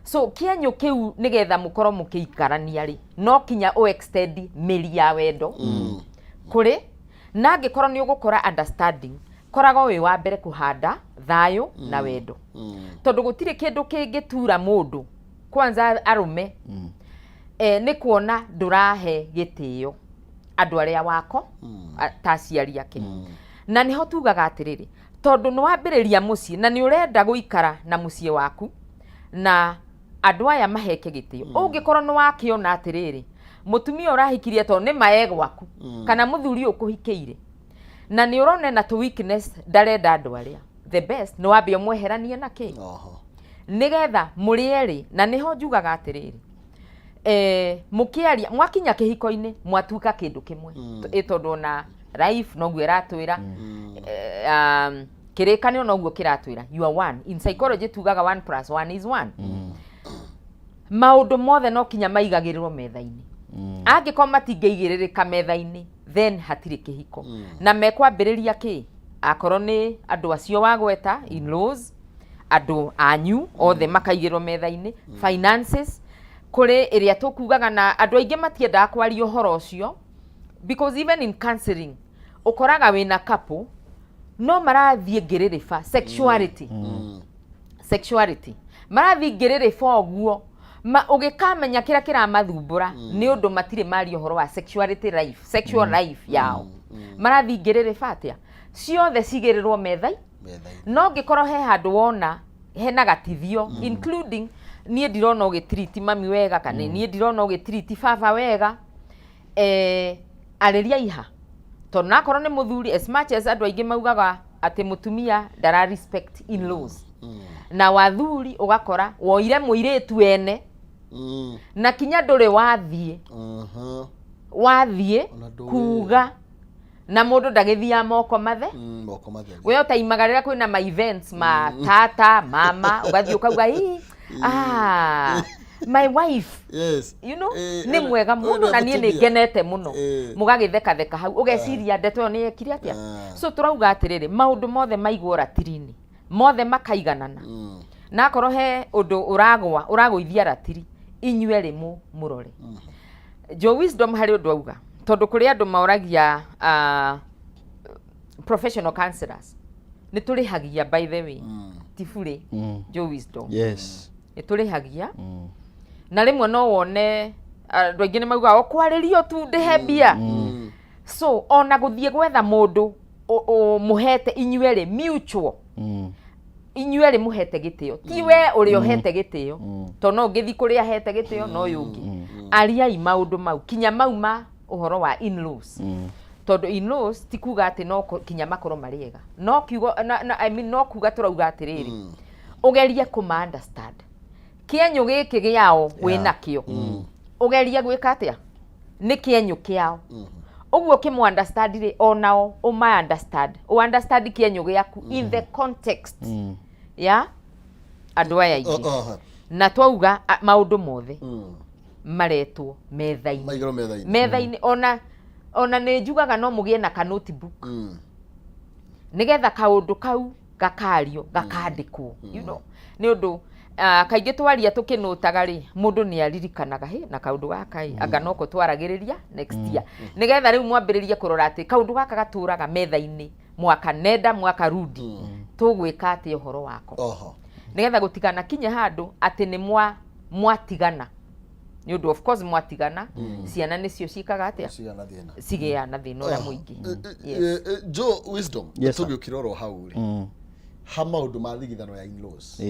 So kĩenyũ kĩu, nĩgetha mũkorwo mũkĩikarania rĩ, no kinya ũ extend mĩri ya wendo kũrĩ, na angĩkorwo nĩ ũgũkora understanding, koragwo wĩ wa mbere kũhanda thayũ na wendo, tondũ gũtirĩ kĩndũ kĩngĩtura mũndũ kwanza arũme nĩ kuona ndũrahe gĩtĩo andũ arĩa wako ta aciari ake. Na nĩho tugaga atĩrĩrĩ, tondũ nĩ wambĩrĩria mũciĩ na nĩ ũrenda gũikara na mũciĩ waku na andũ aya, maheke gĩtĩo. Ũngĩkorwo nĩ wakĩona atĩrĩrĩ, mũtumia ũrahikirie tondũ nĩ mae gwaku kana mũthuri ũyũ ũkũhikĩire na nĩ ũrona ena tũ weakness, ndarenda andũ arĩa the best, nĩ wambe ũmweheranie na kĩ, nĩgetha mũrĩ erĩ. Na nĩho njugaga atĩrĩrĩ, mũkĩaria mwakinya kĩhiko-inĩ mwatuĩka kĩndũ kĩmwe. Ĩ tondũ ona life noguo ĩratwĩra, kĩrĩkanĩro noguo kĩratwĩra, you are one. In psychology tugaga one plus one is one. Maũndũ mothe no kinya maigagĩrĩrwo metha-inĩ. Angĩkorwo matingĩigĩrĩrĩka metha-inĩ, then hatirĩ kĩhiko. Na mekwambĩrĩria kĩ, akorwo nĩ andũ acio wagweta, in-laws, andũ anyu othe makaigĩrwo metha-inĩ. Finances, kũrĩ ĩrĩa tũkugaga, na andũ aingĩ matiendaga kwaria ũhoro ũcio, because even in counseling ũkoraga wĩna couple no marathiĩ ngĩrĩrĩba sexuality, sexuality marathiĩ ngĩrĩrĩba ũguo, ma ũgĩkamenya kĩrĩa kĩramathumbũra nĩ ũndũ matirĩ maria ũhoro wa sexuality life, sexual life yao. Marathiĩ ngĩrĩrĩba atĩa, ciothe cigĩrĩrwo methai. Metha-inĩ. No ngĩkorwo he handũ wona hena gatithio, including niĩ ndirona ũgĩtiriti mami wega kana niĩ ndirona ũgĩtiriti baba wega, arĩria iha, tondũ nakorwo nĩ mũthuri, as much as andũ aingĩ maugaga atĩ mũtumia ndara respect in-laws, na wathuri ũgakora woire mũirĩtu ene na kinya ndũrĩ wathiĩ wathiĩ Ona ndũĩ. kuga na mũndũ ndagĩthiaga moko mathe. Moko matheri. We ũtaimaga rĩrĩa kwĩna ma events ma tata mama, ũgathiĩ ũkauga, "Ii, ah, my wife you know, nĩ mwega ũyũ mũno nĩwe na niĩ nĩ mũtumia. ngenete mũno." Mũgagĩthekatheka hau, ũgeciria ndeto ĩyo nĩ yekire atĩa. So tũrauga atĩrĩrĩ, maũndũ mothe maigwo ratiri-inĩ, mothe makaiganana, na akorwo he ũndũ ũragwa ũragũithia ratiri, inyuĩ erĩ mũrore. Joe Wisdom harĩ ũndũ auga, tondũ kũrĩ andũ maũragia, professional counselors nĩ tũrĩhagia, by the way, ti burĩ. Joe Wisdom, nĩ tũrĩhagia, na rĩmwe no wone andũ aingĩ nĩ maugaga o kwarĩrio tu ndĩhe mbia. So ona gũthiĩ gwetha mũndũ mũhete inyuĩ erĩ mutual, inyuĩ erĩ mũhete gĩtĩo, ti we ũrĩa ũhete gĩtĩo, tondũ no ũngĩthiĩ kũrĩa ahete gĩtĩo no ũyũ ũngĩ. Ariai maũndũ mau, kinya mau ma ũhoro wa in-laws, tondũ in-laws ti kuga atĩ no kinya makorwo marĩ ega, no kiugo na, I mean, no kuga tũrauga atĩrĩrĩ, ũgerie kũma understand kĩenyũ gĩkĩ gĩao wĩnakĩo, ũgerie gwĩka atĩa nĩ kĩenyũ kĩao. Ũguo ũkĩmũ understand rĩ, onao ũma understand, ũ understand kĩenyũ gĩaku in the context ya andũ aya aingĩ. Na twauga maũndũ mothe maretwo metha-inĩ. Maigĩrwo metha-inĩ. Metha-inĩ. Ona nĩ njugaga no mũgĩe na ka notebook, nĩgetha kaũndũ kau gakario, gakandĩkwo, nĩ ũndũ kaingĩ twaria tũkĩnũtaga rĩ, mũndũ nĩ aririkanaga hĩ na kaũndũ gaka ĩ, anga noko twaragĩrĩria next year, nĩgetha rĩu mwambĩrĩrie kũrora atĩ kaũndũ gaka gatũraga metha-inĩ mwaka nenda mwaka rudi, tũgwĩka atĩa ũhoro wako, nĩgetha gũtikanakinye handũ atĩ nĩ mwatigana, nĩ ũndũ of course mwatigana ciana nĩcio ciĩkaga atĩa? Cigana thĩna. Cigĩaga na thĩna ũrĩa mũingĩ. Yes. Joe Wisdom. Yes, sir. Tũgĩũkĩra oro hau rĩ, ha maũndũ ma thigithano ya in-laws,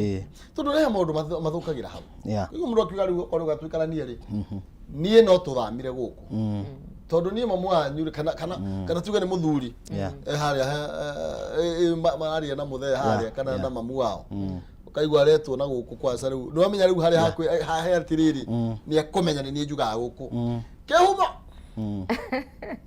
tondũ rehe maũndũ mathũkagĩra hau. Rĩu mũndũ akiuga rĩu okorwo gatũikaranie rĩ, niĩ no tũthamire gũkũ tondũ niĩ mamu wanyu rĩ, kana tuge nĩ mũthuri harĩa mararia na mũthee harĩa kana na mamu wao, ũkaigua aretwo na gũkũ kwaca. Rĩu nĩ wamenya rĩu harĩa hakuhĩ hahe atĩrĩrĩ, nĩ ekũmenya nĩ niĩ njugaga gũkũ kĩhumo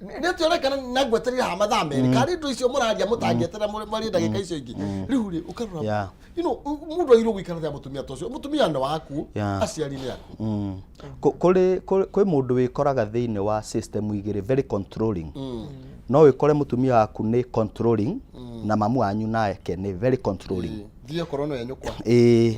nĩ atĩonekana na ngweterire ha mathaa 2 karĩ indo icio mũraria mũtangĩeterera mwarie ndagĩka icio ingĩ. Rĩu rĩ, ũkarora mũndũ agĩrĩirwo gũikara ta mũtumia ta ũcio, mũtumia nĩ waku, aciari nĩ aku. Kũrĩ kwĩ mũndũ wĩkoraga thĩinĩ wa system igĩrĩ very controlling. No wĩkore mũtumia waku nĩ controlling na mamu wanyu nake nĩ very controlling. Thiĩ okorwo no nyũkwa. Ĩĩ,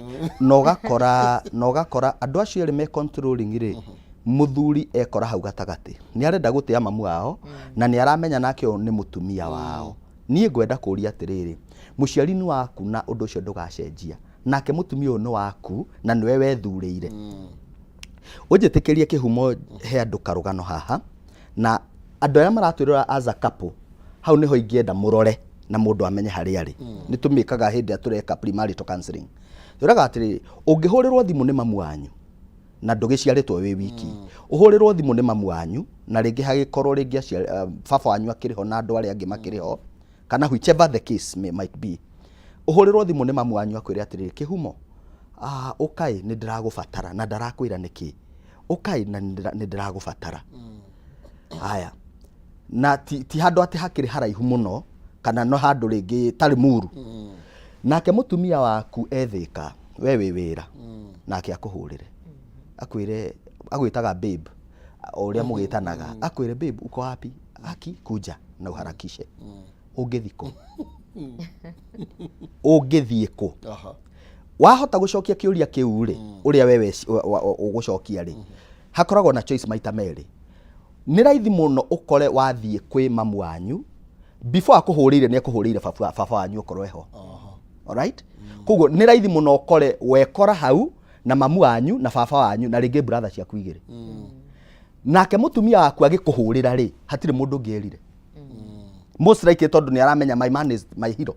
na ũgakora andũ acio erĩ me controlling rĩ, mũthuri ekora hau gatagatĩ, nĩ arenda gũtĩa mamu wao na nĩ aramenya nake ũyũ nĩ mũtumia wao. Niĩ ngwenda kũria atĩrĩrĩ, mũciari nĩ waku na ũndũ ũcio ndũgacenjia, nake mũtumia ũyũ nĩ waku na nĩwe wethurĩire. Ũnjĩtĩkĩrie kĩhumo he andũ karũgano haha, na andũ arĩa maratwĩrora as a couple, hau nĩho ingĩenda mũrore na mũndũ amenye harĩa arĩ. Nĩ tũmĩkaga hĩndĩ ĩrĩa tũreka premarital counseling. Twĩraga atĩrĩrĩ, ũngĩhũrĩrwo thimũ nĩ mamu wanyu na ndũgĩciarĩtwo wĩ wiki, ũhũrĩrwo thimũ nĩ mamu wanyu na rĩngĩ hagĩkorwo rĩngĩ baba wanyu akĩrĩ ho na andũ arĩa angĩ makĩrĩ ho, kana whichever the case might be, ũhũrĩrwo thimũ nĩ mamu wanyu akwĩre atĩrĩrĩ, "Kĩhumo, ũkai, nĩ ndĩragũbatara," na ndarakwĩra nĩkĩ, "Ũkai na nĩ ndĩragũbatara." Haya, na ti handũ atĩ hakĩrĩ haraihu mũno kana no handũ rĩngĩ tarĩ muru, nake mũtumia waku ethĩka we wĩ wĩra, nake akũhũrĩre akwĩre, agwĩtaga babe o ũrĩa mũgĩtanaga, akwĩre, "Babe, uko wapi? Aki kuja na uharakishe." Ũngĩthiĩ kũ? Ũngĩthiĩ kũ? Wahota gũcokia kĩũria kĩu rĩ, ũrĩa we ũgũcokia rĩ, hakoragwo na choice maita merĩ. Nĩ raithi mũno ũkore wathiĩ kwĩ mamu wanyu, before akũhũrĩire nĩ ekũhũrĩire baba wanyu okorwo eho. Alright, koguo nĩ raithi mũno ũkore wekora hau na mamu wanyu na baba wanyu na rĩngĩ brother ciaku igĩrĩ. Nake mũtumia waku agĩkũhũrĩra rĩ, hatirĩ mũndũ ũngĩ erire, most likely tondũ nĩ aramenya my man is my hero.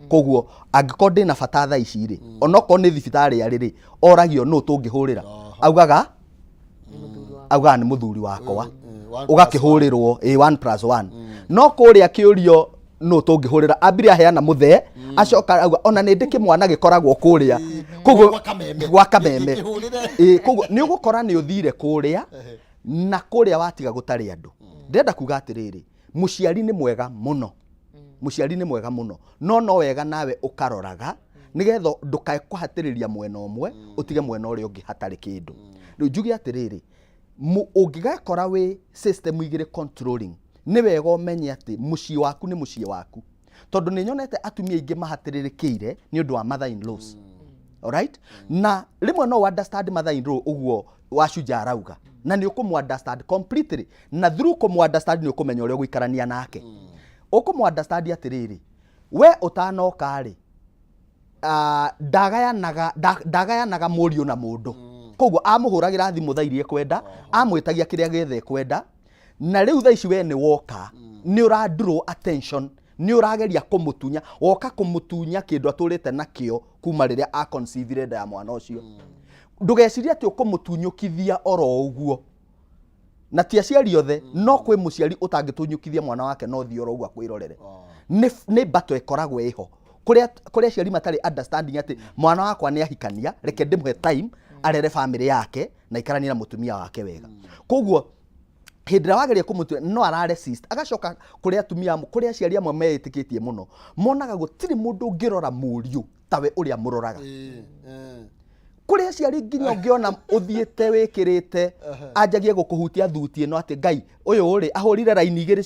Koguo angĩkorwo ndĩna bata thaa ici rĩ, onokorwo nĩ thibitarĩ arĩ rĩ, oragio nũ tũngĩhũrĩra, augaga nĩ mũthuri wakwa. One. Ũgakĩhũrĩrwo ĩ one plus one, no kũrĩa kĩũrio nũ tũngĩhũrĩra, ambire aheana mũthee, acoka auga ona nĩ ndĩ kĩmwana gĩkoragwo kũrĩa koguo. Gwa kameme. Gwa kameme. Gĩkĩhũrĩre. Ĩ, koguo nĩ ũgũkora nĩ ũthire kũrĩa na kũrĩa watiga gũtarĩ andũ. Ndĩrenda kuga atĩrĩrĩ, mũciari nĩ mwega mũno, mũciari nĩ mwega mũno, no wega nawe ũkaroraga nĩgetha ndũkae kũhatĩrĩria mwena ũmwe ũtige mwena ũrĩa ũngĩ hatarĩ kĩndũ. Rĩu njuge atĩrĩrĩ, ũngĩgekora wĩ system igĩrĩ controlling, nĩ wega ũmenye atĩ mũciĩ waku nĩ mũciĩ waku, tondũ nĩ nyonete atumia aingĩ mahatĩrĩrĩkĩire nĩ ũndũ wa mother in laws. Alright, na rĩmwe no understand mother in law ũguo wa Shujaa arauga, na nĩ ũkũmũ understand completely, na through kũmũ understand nĩ ũkũmenya ũrĩa ũgũikarania nake. Ũkũmũ understand atĩrĩrĩ, we ũtanoka rĩ, ndagayanaga mũriũ na mũndũ, koguo amũhũragĩra thimũ thaa iria ekwenda, amwĩtagia kĩrĩa gĩothe ekwenda. Na rĩu thaa ici we nĩ woka, nĩ ũra draw attention, nĩ ũrageria kũmũtunya, woka kũmũtunya kĩndũ atũrĩte nakĩo kuma rĩrĩa a conceive nda ya mwana ũcio. Ndũgecirie atĩ ũkũmũtunyũkithia oro ũguo, na ti aciari othe, no kwĩ mũciari ũtangĩtunyũkithia mwana wake no thiĩ oro ũguo akwĩrorere. Nĩ mbato ĩkoragwo ĩho kũrĩa aciari matarĩ understanding atĩ mwana wakwa nĩ ahikania, reke ndĩmũhe time arere family yake na ikaranie na mũtumia wake wega. Koguo Hĩndĩ ĩrĩa wageria kũmũtua no ara resist, agacoka kũrĩ atumia amwe, kũrĩ aciari amwe meĩtĩkĩtie mũno, monaga gũtirĩ mũndũ ũngĩrora mũriũ tawe ũrĩa mũroraga. Kũrĩ aciari nginya ũngĩona ũthiĩte wĩkĩrĩte anjagie gũkũhutia thuti ĩno atĩ Ngai ũyũ rĩ ahũrire raini igĩrĩ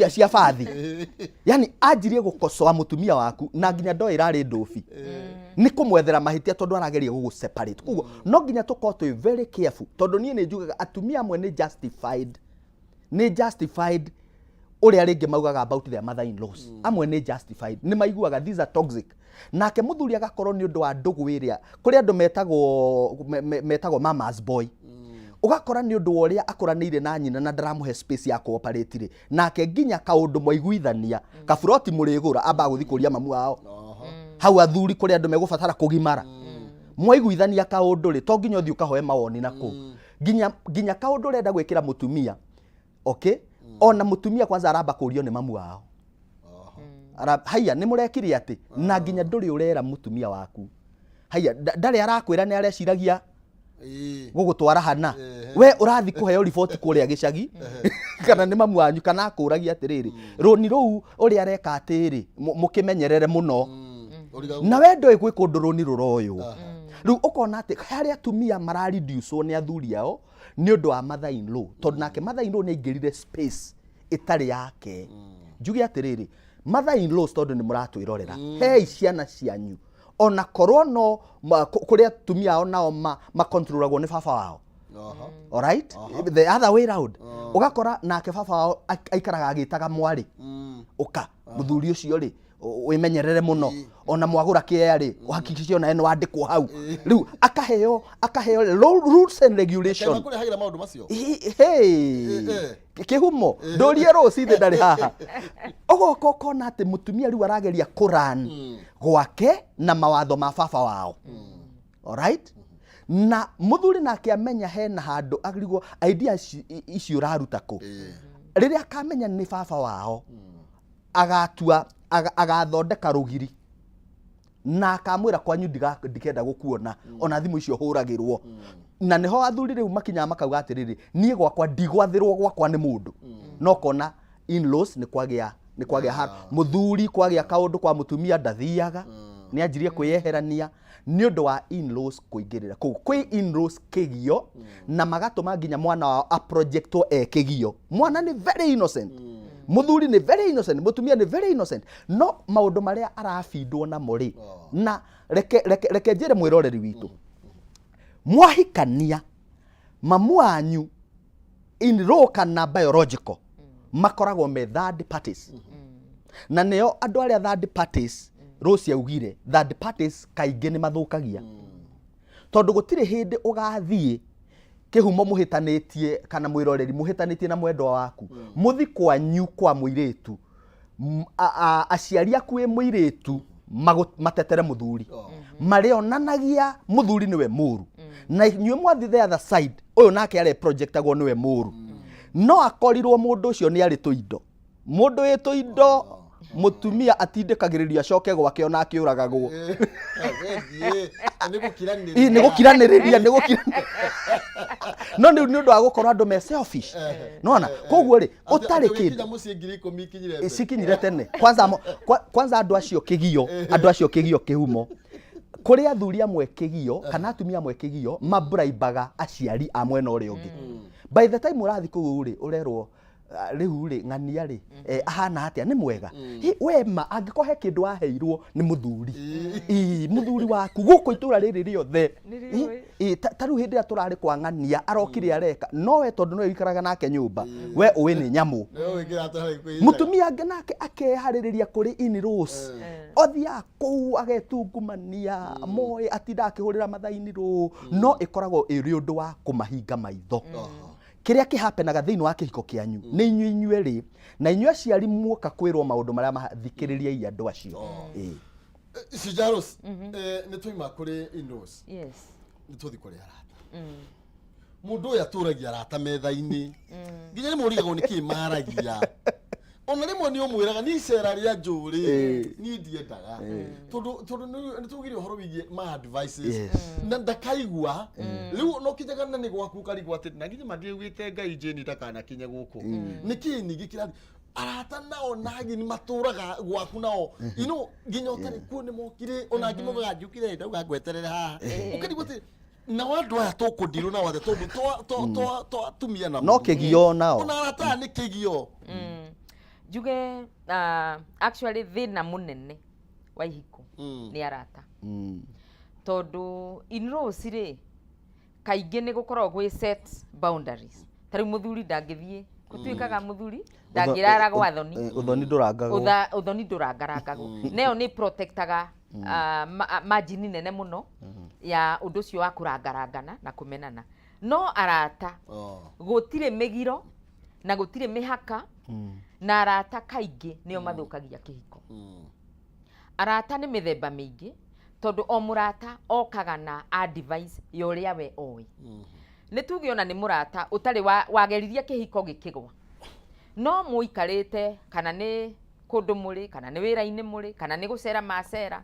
cia bathi, yani anjirie gũkocoa mũtumia waku na nginya ndoĩ ĩrarĩ ndũbi nĩ kũmwethera mahĩtia tondũ arageria gũgũ separate. Koguo no nginya tũkorwo twĩ very careful, tondũ niĩ nĩ njugaga atumia amwe nĩ justified ũrĩa rĩngĩ maugaga about their mother in laws. Amwe nĩ justified, nĩ maiguaga these are toxic, nake mũthuri agakorwo nĩ ũndũ wa ndũgũ ĩrĩa kũrĩ andũ metagwo mama's boy. Ũgakora nĩ ũndũ wa ũrĩa akũranĩire na nyina na ndaramũhe space ya cooperate rĩ, nake nginya kaũndũ mwaiguithania kaburoti mũrĩgũra amba gũthiĩ kũria mamu wao hau. Athuri, kũrĩ andũ megũbatara kũgimara. Mwaiguithania kaũndũ rĩ, to nginya ũthiĩ ũkahoe mawoni na kũu, nginya kaũndũ ũrenda gwĩkĩra mũtumia, okay, ona mũtumia kwanza aramba kũrio nĩ mamu wao. Haiya, nĩ mũrekire atĩ na nginya ndũrĩ ũrera mũtumia waku. Haiya, ndarĩ arakwĩra nĩ areciragia gũgũtwara hana. We ũrathi kũheo riboti kũrĩa gĩcagi kana nĩ mamu wanyu, kana akũragia atĩrĩrĩ, rũni rũu ũrĩa areka atĩrĩ, mũkĩmenyerere mũno. Na we ndoĩ gwĩ kũndũ rũni rũroywo. Rĩu ũkona atĩ harĩ atumia marareducwo nĩ athuri ao nĩ ũndũ wa mother in law, tondũ nake mother in law nĩ aingĩrire space ĩtarĩ yake. Njuge atĩrĩrĩ, mother in laws, tondũ nĩ mũratwĩrorera, hei ciana cianyu ona korwo no kũrĩ atumia ao nao makontrolagwo nĩ baba wao. Alright, the other way round, ũgakora nake baba wao aikaraga agĩtaga mwarĩ, ũka mũthuri ũcio rĩ, wĩmenyerere mũno, ona mwagũra kĩea rĩ, ũhakikice ona nĩ wandĩkwo hau. Rĩu akaheo rules and regulation. Kũrehagĩra maũndũ macio. Hey, kĩhumo ndũrie rũcinĩ ndarĩ haha. Ũgoka ũkona atĩ mũtumia rĩu arageria kũran gwake na mawatho ma baba wao. Alright, na mũthuri nake amenya hena handũ arigwo idea ici ũraruta kũ. Rĩrĩa akamenya nĩ baba wao, agatua agathondeka rũgiri na akamwĩra kwanyu ndikenda gũkuona ona thimũ icio hũragĩrwo. Na nĩho athuri rĩu makinyaga makauga atĩrĩrĩ, niĩ gwakwa ndigwathĩrwo, gwakwa nĩ mũndũ. No kona in-laws nĩ kwagĩa mũthuri kwagĩa kaũndũ kwa mũtumia ndathiaga, nĩ anjirie kwĩyeherania nĩ ũndũ wa in-laws kũingĩrĩra. Kũu kwĩ in-laws kĩgio na magatũma nginya mwana wao aprojectwo e kĩgio. Mwana nĩ very innocent, mũthuri nĩ very innocent, mũtumia nĩ very innocent, no maũndũ marĩa arabindwo namo rĩ. Na reke njĩre mwĩroreri witũ, mwahikania, mamu wanyu in law kana biological makoragwo me third parties, na nĩo andũ arĩa third parties. Rose augire third parties kaingĩ nĩ mathũkagia, tondũ gũtirĩ hĩndĩ ũgathiĩ kĩhumo mũhĩtanĩtie kana mwĩroreri mũhĩtanĩtie na mwendwa waku, mũthi kwanyu kwa mũirĩtu, aciari aku wĩ mũirĩtu matetere mũthuri, marĩonanagia mũthuri nĩwe mũru, na inyuĩ mwathi the other side, ũyũ nake are projectagwo nĩwe mũru. No akorirwo mũndũ ũcio nĩ arĩ tũindo, mũndũ wĩ tũindo, mũtumia atindĩkagĩrĩrio acoke gwake ona akĩũragagwo. Nĩ gũkiranĩrĩria. Ĩ, nĩ gũkiranĩrĩria, no nĩ ũndũ wa gũkorwo andũ me selfish nona. Koguo rĩ, ũtarĩ kĩndũ Mũciĩ 10,000 ikinyire mbere. Cikinyire tene. Kwanza kwanza andũ acio kĩgio kĩhumo, kũrĩ athuri amwe kĩgio kana atumia amwe kĩgio mabraibaga aciari a mwena ũrĩa ũngĩ. By the time ũrathiĩ kũu rĩ, ũrerwo, "Ah, rĩu rĩ ng'ania rĩ, ahana atĩa? Nĩ mwega?" Hi, we ma angĩkorwo he kĩndũ waheirwo nĩ mũthuri. Ĩ, mũthuri waku gũkũ itũra rĩrĩ rĩothe. Nĩrĩũĩ. Ĩ, ta rĩu hĩndĩ ĩrĩa tũrarĩ kwa ng'ania arokire areka, no we tondũ nĩwe wĩikaraga nake nyũmba, we ũĩ nĩ nyamũ. Nĩwe wĩkĩra atĩ kwĩhinda. Mũtumia angĩ nake akeharĩrĩria kũrĩ in-laws, othiaga kũu agetungumania moĩ atinda akĩhũrĩra mathaini rũ, no ĩkoragwo ĩrĩ ũndũ wa kũmahinga maitho. Kĩrĩa kĩhapenaga thĩinĩ wa kĩhiko kĩanyu nĩ inyuĩ inyuerĩ, na inyuĩ aciari muoka kwĩrwo maũndũ marĩa mathikĩrĩriai andũ acio. Ĩ. Cijarus, nĩ twaima kũrĩ in-laws, nĩ tũthi kũrĩ arata. Mũndũ ũyũ atũragia arata metha-inĩ nginya nĩ mũrigagwo nĩ kĩ maragia. Ona rĩmwe nĩ ũmwĩraga ni icera rĩa njũrĩ niĩ ndiendaga, tondũ nĩ tugire ũhoro wĩgiĩ ma advices na ndakaigua. Rĩu no kinyaga na nĩ gwaku ũkarigwo atĩ na nginya mandiaugĩte Ngai Jane ndakanakinye gũkũ. Nĩkĩ ningĩ kĩrathi arata nao nagi nĩ matũraga gwaku nao nginya ũtarĩ kuo nĩ mokire, ona angĩ maugaga njũkire ndauga ngweterere haha, ũkarigwo atĩ nao andũ aya tũkũndirwo nao atĩa, tondũ twa atumia na No kĩgio nao. Ona arata aya nĩ kĩgio. Njuge actually thĩna mũnene wa ihiko nĩ arata, tondũ in-laws rĩ, kaingĩ nĩ gũkoragwo gwĩ set boundaries. Ta rĩu mũthuri ndangĩthiĩ, gũtuĩkaga mũthuri ndangĩrara gwa thoni. Ũthoni ndũrangagwo. Ũthoni ndũrangarangagwo, nayo nĩ protectaga margin nene mũno ya ũndũ ũcio wa kũrangarangana na kũmenana. No arata, gũtirĩ mĩgiro na gũtirĩ mĩhaka, na arata kaingĩ nĩo mathũkagia kĩhiko. Arata nĩ mĩthemba mĩingĩ, tondũ o mũrata okaga na advice ya ũrĩa we oĩ. Nĩ tuge ona nĩ mũrata ũtarĩ wageririe kĩhiko gĩkĩgwa, no mũikarĩte kana nĩ kũndũ mũrĩ, kana nĩ wĩra-inĩ mũrĩ, kana nĩ gũcera macera,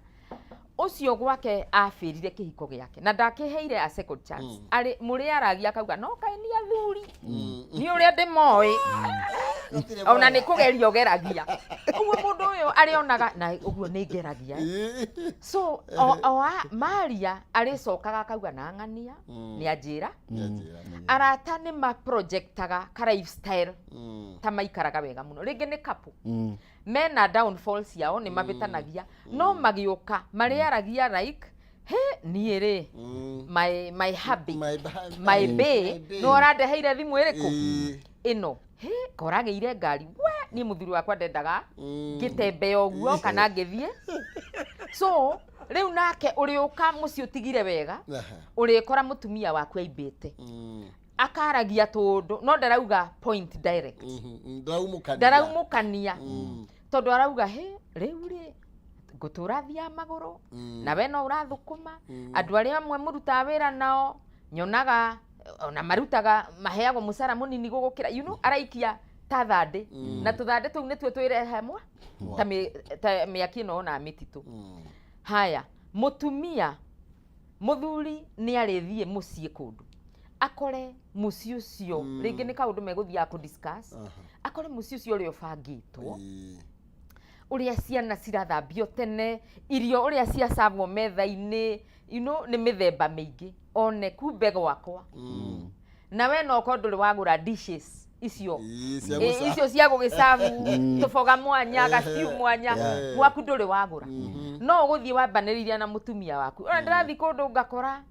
ũcio gwake abĩrire kĩhiko gĩake na ndakĩheire a second chance. Arĩ mũrĩ aragia akauga no kaĩ nĩ athuri nĩ ũrĩa ndĩmoĩ, ona nĩ kũgeria ũgeragia ũguo. Mũndũ ũyũ arĩonaga na ũguo nĩ ngeragia. So o maria arĩcokaga akauga na ng'ania nĩ anjĩra. Arata nĩ maprojectaga ka lifestyle ta maikaraga wega mũno. Rĩngĩ nĩ couple mena downfall ciao, nĩ mabĩtanagia, no magĩũka marĩaragia like, "He, niĩ rĩ, my hubby, my bae, nĩ ũrandeheire thimũ ĩrĩkũ ĩno? He, koragĩire ngari we, niĩ mũthuri wakwa ndendaga ngĩtembea ũguo kana ngĩthiĩ." So rĩu nake ũrĩũka mũciĩ ũtigire wega, ũrĩkora mũtumia waku aimbĩte, akaragia tũndũ no ndarauga point direct. Ndaraumũkania. Ndaraumũkania, tondũ arauga, "He, rĩu rĩ ngũtũra thiaga magũrũ na we no ũrathũkũma. Andũ arĩa amwe mũrutaga wĩra nao nyonaga ona marutaga maheagwo mũcara mũnini gũgũkĩra." Araikia ta thandĩ, na tũthandĩ tũu nĩtuo twĩrehe mwa ta mĩaki ĩno ona mĩtitũ. Haya, mũtumia, mũthuri nĩ arĩthiĩ mũciĩ kũndũ akore mũciĩ ũcio, rĩngĩ nĩ kaũndũ megũthiaga kũ discuss, akore mũciĩ ũcio ũrĩa ũbangĩtwo, ũrĩa ciana cirathambio tene, irio ũrĩa ciacabwo metha-inĩ, nĩ mĩthemba mĩingĩ, one kumbe gwakwa na we no korwo ndũrĩ wagũra dishes icio. Cia icio cia gũgĩcabu tũboga mwanya, gaciu mwanya, gwaku ndũrĩ wagũra, no ũgũthiĩ wambanĩrĩirie na mũtumia waku. Ona ndĩrathiĩ kũndũ ngakora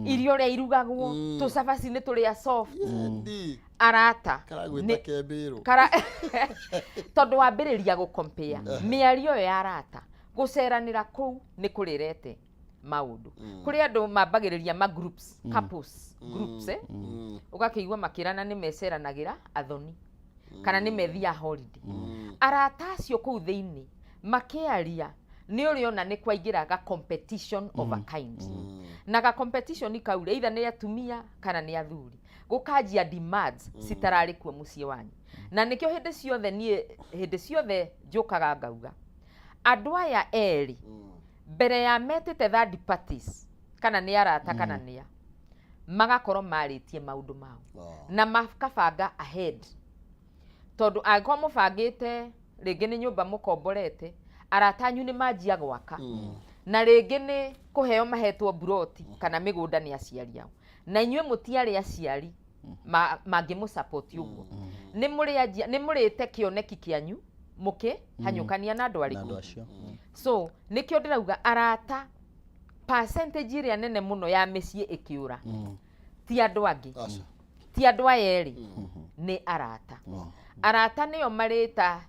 irio ũrĩa irugagwo, tũcabaci nĩ tũrĩa soft. Ndi. Arata Karagwĩta kembĩrũ. Kara tondũ wambĩrĩria gũkompea mĩario ĩyo ya arata, gũceranĩra kũu nĩ kũrĩrete maũndũ. Kũrĩ andũ mambagĩrĩria ma groups, couples groups, eh? Ũgakĩigua makĩrana nĩ meceranagĩra athoni kana nĩ methiaga holiday. Arata acio kũu thĩinĩ makĩaria nĩ ũrĩona nĩ kwaingĩra ga competition of a kind, na ga competition kau rĩ, either nĩ atumia kana nĩ athuri, gũkanjia demands citararĩ kuo mũciĩ wanyu. Na nĩkĩo hĩndĩ ciothe niĩ, hĩndĩ ciothe njũkaga ngauga andũ aya erĩ mbere ya metĩte third parties, kana nĩ arata kana nĩa, magakorwo marĩtie maũndũ mao na makabanga ahead, tondũ angĩkorwo mũbangĩte rĩngĩ nĩ nyũmba mũkomborete, arata anyu nĩ manjia gwaka, na rĩngĩ nĩ kũheo mahetwo mburoti kana mĩgũnda nĩ aciari ao, na inyuĩ mũtiarĩ aciari mangĩmũ support ũguo, nĩ mũrĩanjia nĩ mũrĩte kĩoneki kĩanyu mũkĩhanyũkania na andũ Na andũ arĩkũ. Acio. So nĩkĩo ndĩrauga arata, percentage ĩrĩa nene mũno ya mĩciĩ ĩkĩũra ti andũ angĩ, Aca. ti andũ aya erĩ, nĩ arata. Arata nĩo marĩta,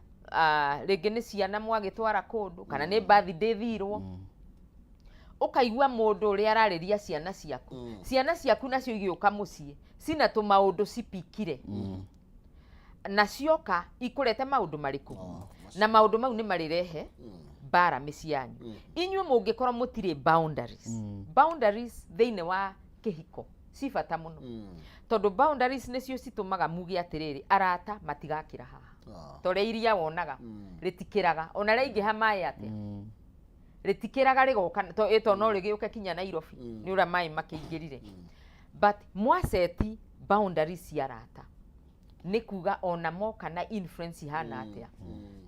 rĩngĩ nĩ ciana mwagĩtwara kũndũ kana nĩ birthday thirwo, ũkaigua mũndũ ũrĩa ararĩria ciana ciaku. Ciana ciaku nacio igĩũka mũciĩ cina tũmaũndũ cipikire, na cioka ikũrete maũndũ marĩkũ, na maũndũ mau nĩ marĩrehe mbara mĩciĩ yanyu. Inyuĩ mũngĩkorwo mũtirĩ boundaries, boundaries thĩinĩ wa kĩhiko ci bata mũno, tondũ boundaries nĩcio citũmaga muge atĩrĩrĩ, arata matigakĩra haha. Ta ũrĩa iria wonaga rĩtikĩraga, ona rĩaingĩha maĩ atĩa, rĩtikĩraga rĩgoka to ĩto no rĩgĩũke kinya Nairobi nĩ ũrĩa maĩ makĩingĩrire. But mwaceti boundaries cia arata, nĩ kuga ona moka na influence ihana atĩa,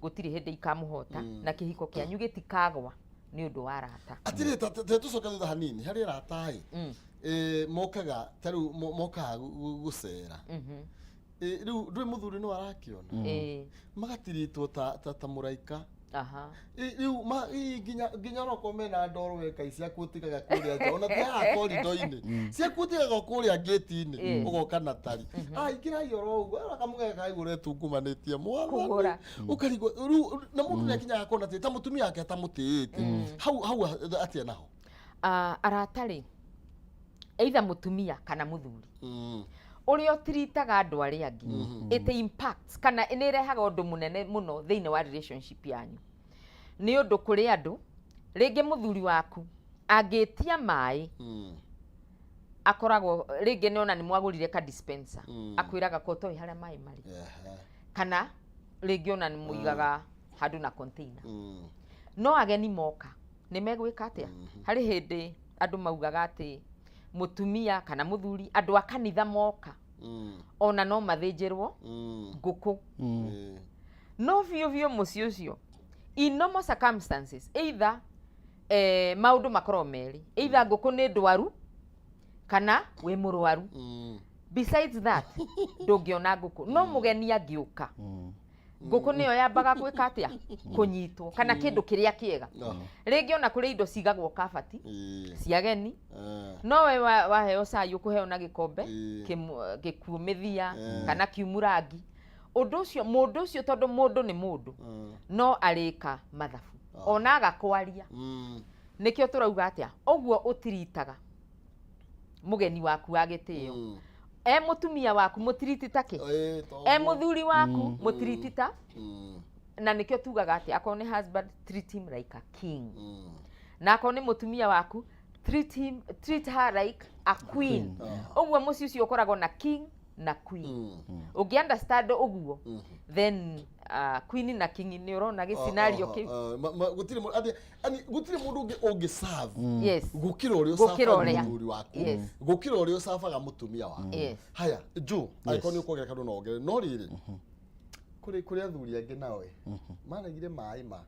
gũtirĩ hĩndĩ ikamũhota na kĩhiko kĩanyu gĩtikagwa nĩ ũndũ wa arata. Atirĩ tũcoke thutha hanini harĩ arata ĩ mokaga ta rĩu mokaga gũcera. Rĩu ndũĩ mũthuri no arakĩona magatiritwo ta mũraika. Rĩu nginya onokorwo mena ndoro weka ciaku ũtigaga kũrĩa nja, ona ti haha korido-inĩ, ciaku ũtigaga o kũrĩa ngĩti-inĩ. Ũgoka na tari, ah, ingĩrai oro ũguo, ara kamũgeka kaigua ũretungumanĩtie mwathani. Kũgũra. Ũkarigwo rĩu na mũndũ nĩ akinyaga kuona atĩ ta mũtumia wake atamũtĩĩte hau hau atĩa naho. Ah, arata rĩ, either mũtumia kana mũthuri ũrĩa ũtiritaga andũ arĩa angĩ, it impacts kana nĩ ĩrehaga ũndũ mũnene mũno thĩinĩ wa relationship yanyu, nĩ ũndũ kũrĩ andũ rĩngĩ mũthuri waku angĩtia maĩ, akoragwo rĩngĩ nĩ ona nĩ mwagũrire ka dispenser, akwĩraga ko toĩ harĩa maĩ marĩ, kana rĩngĩ ona nĩ mũigaga handũ na container, no ageni moka nĩ megwĩka atĩa? Harĩ hĩndĩ andũ maugaga atĩ mũtumia kana mũthuri, andũ a kanitha moka, ona no mathĩnjĩrwo ngũkũ, no biũ biũ mũciĩ ũcio in normal circumstances, either maũndũ makorwo merĩ, either ngũkũ nĩ ndwaru kana wĩ mũrwaru. Besides that, ndũngĩona ngũkũ. No mũgeni angĩũka, ngũkũ nĩyo yambaga gwĩka atĩa? Kũnyitwo, kana kĩndũ kĩrĩa kĩega. Rĩngĩ ona kũrĩ indo cigagwo kabati cia ageni, no we waheo cai ũkũheo na gĩkombe gĩkuumithia kana kiumurangi. Ũndũ ũcio, mũndũ ũcio, tondũ mũndũ nĩ mũndũ, no arĩka mathabu ona aga kwaria. Nĩkĩo tũrauga atĩa, ũguo ũtiritaga mũgeni waku wa gĩtĩo, e mũtumia waku mũtiriti take, e mũthuri waku mũtiriti ta, na nĩkĩo tugaga atĩ akorwo nĩ husband, treat him like a king, na akorwo nĩ mũtumia waku, treat her like a queen. Ũguo mũciĩ ũcio ũkoragwo na king na queen. Ũngĩ understand ũguo, then queen na king, nĩ ũrona gĩ scenario kĩu. Gũtirĩ atĩ ani gũtirĩ mũndũ ũngĩ ũngĩ serve gũkĩra ũrĩa Gũkĩra ũcabaga ũrĩa. Mũthuri waku, gũkĩra ũrĩa ũcabaga mũtumia waku. Haya, Joe, angĩkorwo nĩ ũkuongerera kandũ no wongerere, no rĩrĩ kũrĩ athuri angĩ nao ĩ maregire maĩ ma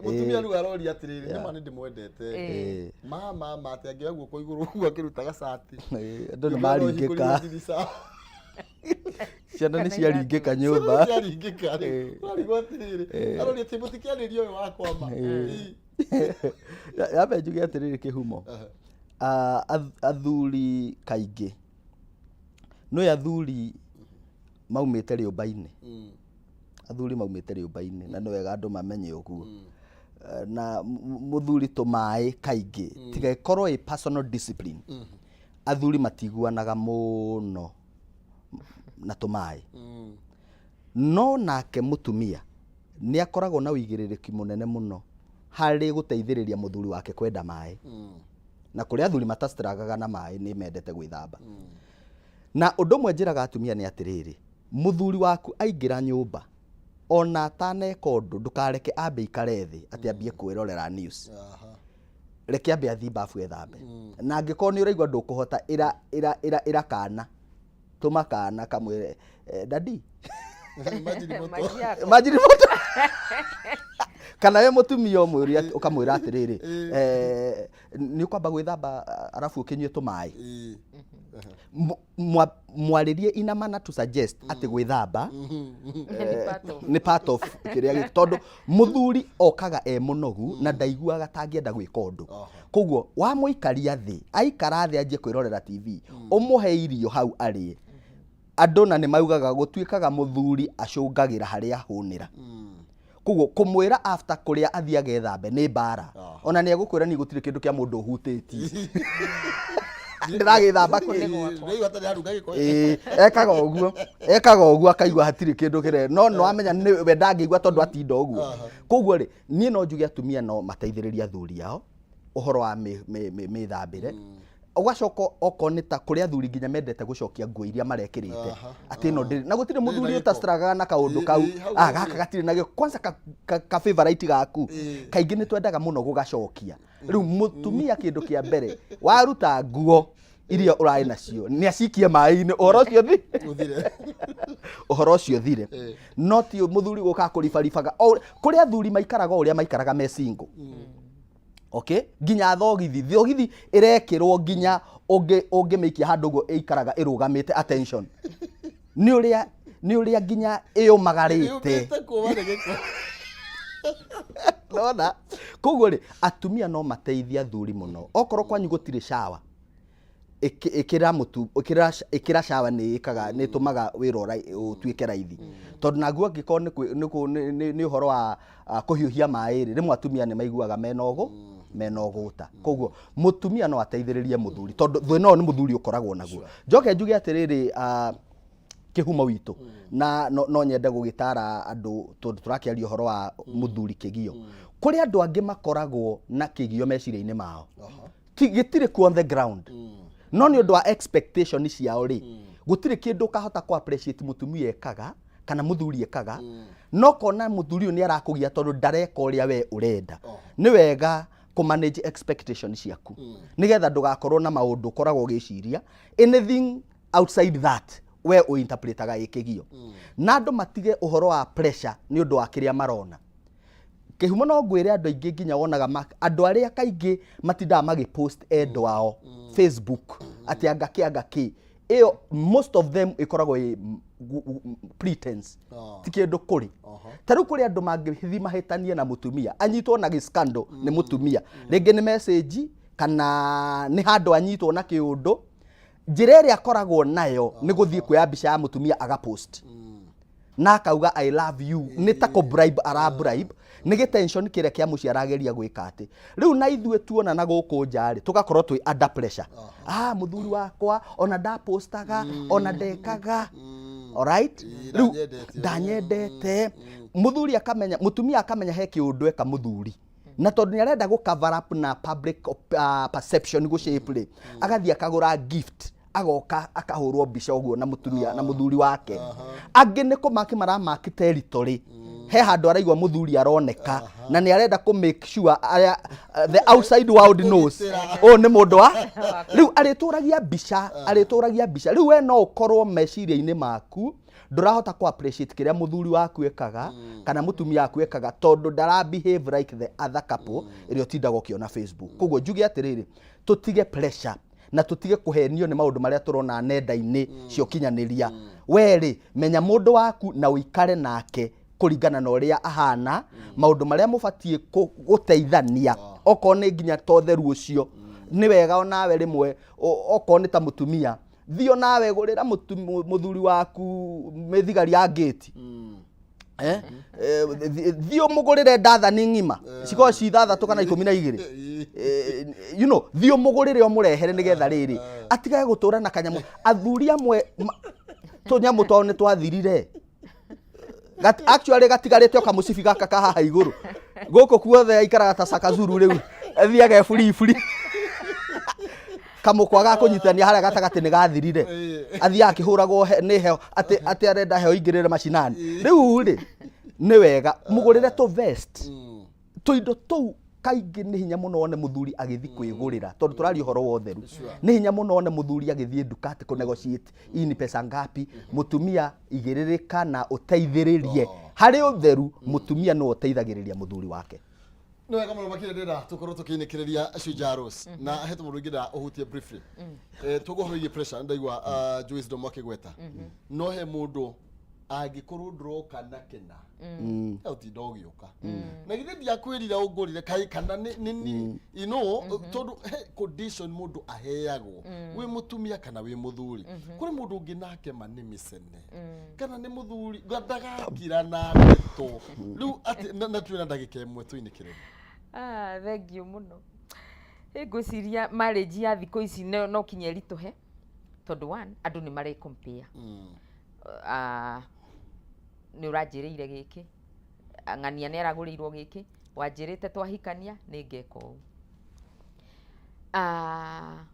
mũtumia rĩu aroria atĩrĩrĩ, nĩma nĩ ndĩmwendete ma atĩ angĩoya guoko igũrũ ũguo akĩrutaga cati. Andũ nĩ maringĩka. Ciana nĩ ciaringĩka nyũmba. Ciaringĩka rĩ, ũrarigwo atĩrĩrĩ, aroria atĩ mũtikĩarĩria ũyũ wakwa ma. Yambe njuge atĩrĩrĩ, kĩhumo. Ah, athuri kaingĩ nĩ athuri maumĩte rĩũmba-inĩ, athuri maumĩte rĩũmba-inĩ, na nĩ wega andũ mamenye ũguo. Na mũthuri tũmaĩ kaingĩ tiga ĩkorwo ĩ personal discipline, athuri matiguanaga mũno na tũmaĩ. No nake mũtumia nĩ akoragwo na ũigĩrĩrĩki mũnene mũno harĩ gũteithĩrĩria mũthuri wake kwenda maĩ, na kũrĩ athuri matastragaga na maĩ, nĩ mendete gwĩthamba. Na ũndũ ũmwe njĩraga atumia nĩ atĩrĩrĩ, mũthuri waku aingĩra nyũmba, ona ataneka ũndũ, ndũkareke ambe ikare thĩ atĩ ambie kwĩrorera news. Reke ambe athiĩ bafu ethambe, na angĩkorwo nĩ ũraigua ndũkũhota, ĩra ĩra ĩra ĩra kana, tũma kana kamwĩre, "Daddy, Imagine moto. Maji yako. Maji ni moto." Kana we mũtumia ũmwĩre ũkamwĩra atĩrĩrĩ, "Nĩ ũkwamba gwĩthamba arabu ũkĩnyue tũmaĩ." Mwarĩrie ina mana to suggest atĩ gwĩthamba Nĩ part of- nĩ part of kĩrĩa tondũ mũthuri okaga e mũnogu na ndaiguaga tangĩenda gwĩka ũndũ. Koguo wamũikaria thĩ, aikara thĩ anjie kwĩrorera TV, ũmũhe irio hau arĩe. Andũ na nĩ maugaga gũtuĩkaga mũthuri acũngagĩra harĩa ahũnĩra, koguo kũmwĩra after kũrĩa athiĩ agethambe nĩ mbara. Ona nĩ egũkwĩra ni gũtirĩ kĩndũ kĩa mũndũ ũhutĩtie, ndĩragĩthamba kĩ. Rĩu hatarĩ haruga gĩko. Ĩĩ, ekaga ũguo akaigua hatirĩ kĩndũ kĩre, no nĩ wamenya nĩ we ndangĩigua tondũ atinda ũguo. Koguo rĩ, niĩ no njuge atumia no mateithĩrĩrie athuri ao ũhoro wa mĩthambĩre. Ũgacoka okorwo nĩ ta kũrĩ athuri nginya mendete gũcokia nguo iria marekĩrĩte, atĩ ĩno ndĩrĩ na gũtirĩ mũthuri gĩko. Ũtastragaga na kaũndũ kau. Hau Ah, gũtirĩ. gaka gatirĩ na gĩko kwanza ka favorite gaku, kaingĩ nĩ twendaga mũno gũgacokia. Rĩu mũtumia, kĩndũ kĩa mbere, waruta nguo iria ũrarĩ nacio nĩ acikie maĩ-inĩ, ũhoro ũcio thi Ũthire. Ũhoro ũcio thire. No ti mũthuri gũka kũribaribaga. Kũrĩ athuri maikaraga o ũrĩa maikaraga me single, okay, nginya thogithi, thogithi ĩrekĩrwo nginya ũngĩmĩikia handũ ũguo ĩikaraga ĩrũgamĩte attention, nĩ ũrĩa nginya ĩũmagarĩte. Yũmĩte kũma nĩ gĩko. Nona koguo rĩ, atumia no mateithie athuri mũno. Okorwo kwanyu gũtirĩ shower, ĩkĩra mũtu, ĩkĩra shower. Nĩ ĩkaga, nĩ ĩtũmaga wĩra ũtuĩke raithi, tondũ naguo angĩkorwo nĩ kwĩ- nĩ kũ- nĩ- nĩ- nĩ ũhoro wa kũhiũhia maĩ rĩ, rĩmwe atumia nĩ maiguaga mena ũgũ mena ũgũta. Koguo mũtumia no ateithĩrĩrie mũthuri, tondũ thĩna ũyũ nĩ mũthuri ũkoragwo naguo. Njoke njuge atĩrĩrĩ, kĩhumo witũ na no nyende gũgĩtara andũ, tondũ tũrakĩaria ũhoro wa mũthuri kĩgio. Kũrĩ andũ angĩ makoragwo na kĩgio meciria-inĩ mao. Gĩtirĩ kuo on the ground, no nĩ ũndũ wa expectation ciao rĩ, gũtirĩ kĩndũ ũkahota kũ appreciate mũtumia ekaga kana mũthuri ekaga. No kona mũthuri ũyũ nĩ arakũgia tondũ ndareka ũrĩa we ũrenda, nĩ wega kũ manage expectation ciaku, nĩgetha ndũgakorwo na maũndũ ũkoragwo ũgĩciria anything outside that we ũinterpretaga ĩ kĩgio. Na andũ matige ũhoro wa pressure nĩ ũndũ wa kĩrĩa marona. Kĩhumo, no ngwĩre andũ aingĩ nginya wonaga andũ arĩa kaingĩ matindaga magĩpost endwa ao Facebook atĩ anga kĩ anga kĩ, ĩyo most of them ĩkoragwo ĩ pretense. Ti kĩndũ kũrĩ. Ta rĩu kũrĩ andũ mangĩthi mahĩtanie na mũtumia, anyitwo na gĩscandal nĩ mũtumia, rĩngĩ nĩ message kana nĩ handũ anyitwo na kĩũndũ, njĩra ĩrĩa akoragwo nayo nĩ gũthiĩ kuoya mbica ya mũtumia agapost na akauga, "I love you." Nĩ ta kũ bribe ara bribe, nĩ gĩtension kĩrĩa kĩa mũciĩ arageria gwĩka atĩ rĩu na ithuĩ tuona na gũkũ nja rĩ, tũgakorwo twĩ under pressure. Ah, mũthuri wakwa ona ndapostaga, ona ndekaga, alright. Ĩ, rĩu ndanyendete. Ndanyendete. Mũthuri akamenya, mũtumia akamenya he kĩũndũ eka mũthuri, na tondũ nĩ arenda gũ cover up na public perception gũ shape rĩ, agathiĩ akagũra gift, agoka akahũrwo mbica ũguo na mũtumia na mũthuri wake. Angĩ nĩ kũmaki maramaki territory, he handũ araigua mũthuri aroneka na nĩ arenda kũ make sure arĩa the outside world knows ũyũ nĩ mũndũ wa rĩu arĩtũragia mbica, arĩtũragia mbica. Rĩu we no ũkorwo meciria-inĩ maku ndũrahota kũ appreciate kĩrĩa mũthuri waku ekaga kana mũtumia waku ekaga, tondũ ndara behave like the other couple ĩrĩa ũtindaga ũkĩona Facebook. Koguo njuge atĩrĩrĩ, tũtige pressure na tũtige kũhenio nĩ maũndũ marĩa tũrona nenda-inĩ cia ũkinyanĩria. We rĩ, menya mũndũ waku na ũikare nake kũringana na ũrĩa ahana, maũndũ marĩa mũbatiĩ gũteithania. Okorwo nĩ nginya ta ũtheru ũcio, nĩ wega onawe rĩmwe okorwo nĩ ta mũtumia, thiĩ onawe gũrĩra mũthuri waku mĩthigari ya ngĩti. Thiĩ ũmũgũrĩre ndathani ng'ima, cikorwo ci 6 kana 12. Thiĩ ũmũgũrĩre, ũmũrehere, nĩgetha rĩrĩ atigage gũtũra na kanyamũ. Athuri amwe tũnyamũ twao nĩ twathirire. Actually gatigarĩte o kamũcibi gaka ka haha igũrũ, gũkũ kuothe aikaraga ta Sakazuru. Rĩu athiaga eburiburi, kamũkwa ga kũnyitithania harĩa gatagatĩ nĩ gathirire, athiaga akĩhũragwo nĩ heho atĩ arenda heho ingĩrĩre macinani. Rĩu rĩ, nĩ wega mũgũrĩre tũ vest, tũindo tũu. Kaingĩ nĩ hinya mũno wone mũthuri agĩthiĩ kwĩgũrĩra, tondũ tũraria ũhoro wa ũtheru. Nĩ hinya mũno wone mũthuri agĩthiĩ nduka atĩ kũ negotiate hii ni pesa ngapi. Mũtumia, igĩrĩrĩka na ũteithĩrĩrie harĩ ũtheru. Mũtumia nĩwe ũteithagĩrĩria mũthuri wake. Nĩ wega mũno makĩria. Ndĩrenda tũkorwo tũkĩinĩkĩrĩria Shujaa Rose na he tũmaũndũ ingĩenda ũhutie briefly. Tũkũhoro igie pressure, ndaigua Joyce Wisdom akĩgweta no he mũndũ angĩkorwo ndũroka na kĩna ũtinda ũgĩũka na githĩ ndiakwĩrire ũngũrire kaĩ kana nĩ tondũ he condition mũndũ aheagwo wĩ mũtumia kana wĩ mũthuri. Kũrĩ mũndũ ũngĩ nake ma nĩ mĩcene kana nĩ mũthuri ndagakira na ndeto rĩu atĩ na twĩna ndagĩka 1 tũinĩkĩrĩrie. Ah, thank you mũno. Ĩ, ngwĩciria marriage ya thikũ ici no kinya ĩritũhe, tondũ one, andũ nĩ mare compare. Ah, nĩ ũranjĩrĩire gĩkĩ. Ah, ng'ania nĩ aragũrĩirwo gĩkĩ, wanjĩrĩte twahikania nĩ ngeka ũũ. Ah,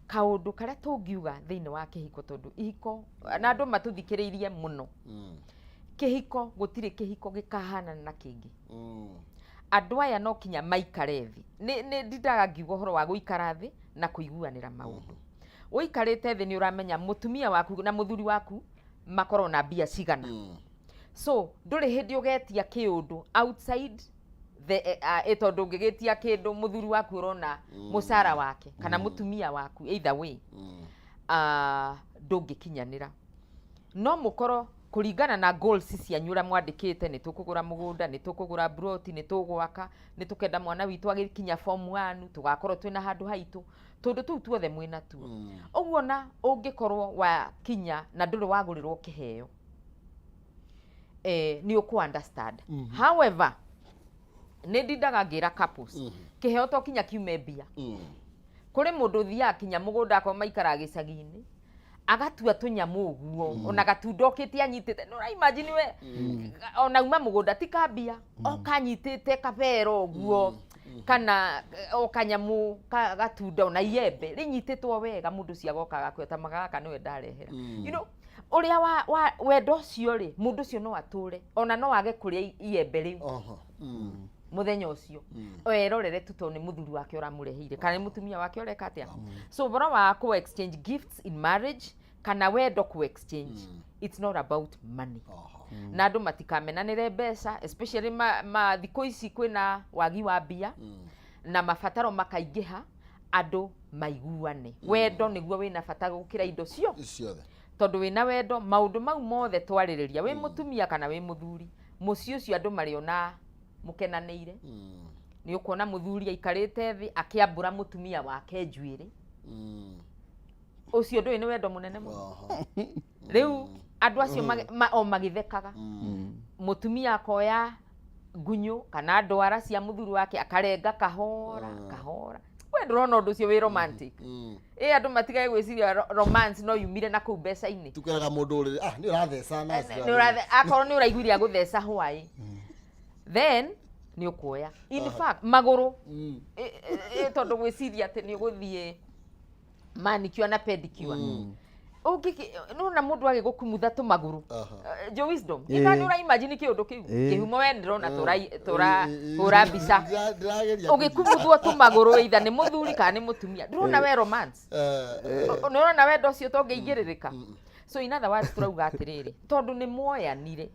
Kaũndũ karĩa tũngiuga thĩinĩ wa kĩhiko, tondũ ihiko na andũ matũthikĩrĩirie mũno, kĩhiko gũtirĩ kĩhiko gĩkahanana na kĩngĩ. Andũ aya no kinya maikare thĩ. Nĩ ndindaga ngiuga ũhoro wa gũikara thĩ na kũiguanĩra maũndũ. Ũikarĩte thĩ nĩ ũramenya mũtumia waku na mũthuri waku makorwo na mbia cigana. So ndũrĩ hĩndĩ ũgetia kĩũndũ outside the tondũ ũngĩgĩtia kĩndũ mũthuri waku ũrona mũcara wake kana mũtumia waku, either way ndũngĩkinyanĩra. No mũkorwo kũringana na goals cianyu ũrĩa mwandĩkĩte, nĩ tũkũgũra mũgũnda, nĩ tũkũgũra broti, nĩ tũgwaka, nĩ tũkenda mwana witũ agĩkinya form 1 tũgakorwo twĩna handũ haitũ, tũndũ tũu tuothe mwĩna tuo. Ũguo na ũngĩkorwo wakinya na ndũrĩ wagũrĩrwo kĩheo, nĩ ũkũ understand. However, nĩ ndindaga ngĩra couples, kĩheo to kinya kiume mbia. Kũrĩ mũndũ ũthiaga kinya mũgũnda, akorwo maikaraga gĩcagi-inĩ, agatua tũnyamũ ũguo, ona gatunda okĩte anyitĩte. Nĩ ũra imagine we ona uma mũgũnda ti kambia o kanyitĩte kabera ũguo kana o kanyamũ gatunda ona iembe rĩnyitĩtwo wega, mũndũ ũcio agoka agakwĩra ta magaka nĩwe ndarehera. Ũrĩa wa wendo ũcio rĩ, mũndũ ũcio no atũre ona no age kũrĩa iembe rĩu mũthenya ũcio, erorere tu tondũ nĩ mũthuri wake ũramũreheire kana nĩ mũtumia wake ũreka atĩa. So ũhoro wa kũ exchange gifts in marriage kana wendo kũ exchange, it's not about money. Na andũ matikamenanĩre mbeca, especially ma thikũ ici kwĩna wagi wa mbia na mabataro makaingĩha. Andũ maiguane, wendo nĩguo wĩna bata gũkĩra indo cio ciothe. Tondũ wĩna wendo, maũndũ mau mothe twarĩrĩria, wĩ mũtumia kana wĩ mũthuri, mũciĩ ũcio andũ marĩona mũkenanĩire. Nĩ ũkuona mũthuri aikarĩte thĩ akĩambũra mũtumia wake njuĩrĩ. Ũcio ndũĩ nĩ wendo mũnene mũno. Rĩu andũ acio o magĩthekaga, mũtumia akoya ngunyũ kana ndwara cia mũthuri wake, akarenga kahora kahora. We ndũrona ũndũ ũcio wĩ romantic? Ĩ andũ matigage gwĩciria romance no yumire na kũu mbeca-inĩ. Tukeraga mũndũ ũrĩrĩ nĩ ũratheca na Akorwo nĩ ũraiguire agũtheca hwaĩ, then nĩ ũkuoya in fact magũrũ tondũ gwĩciria atĩ nĩ ũgũthiĩ manicure na pedicure. Nona mũndũ agĩgũkumutha tũmagũrũ. Joe Wisdom, ika nĩ ũra imagine kĩũndũ kĩu? Kĩhumo, we ndĩrona tũra hũra mbica. Ndĩrageria. Ũgĩkumuthwo tũmagũrũ either nĩ mũthuri kana nĩ mũtumia, ndũrona we romance? Nĩ ũrona wendo ũcio tũngĩigĩrĩrĩka? So in other words, tũrauga atĩrĩrĩ, tondũ nĩ muoyanire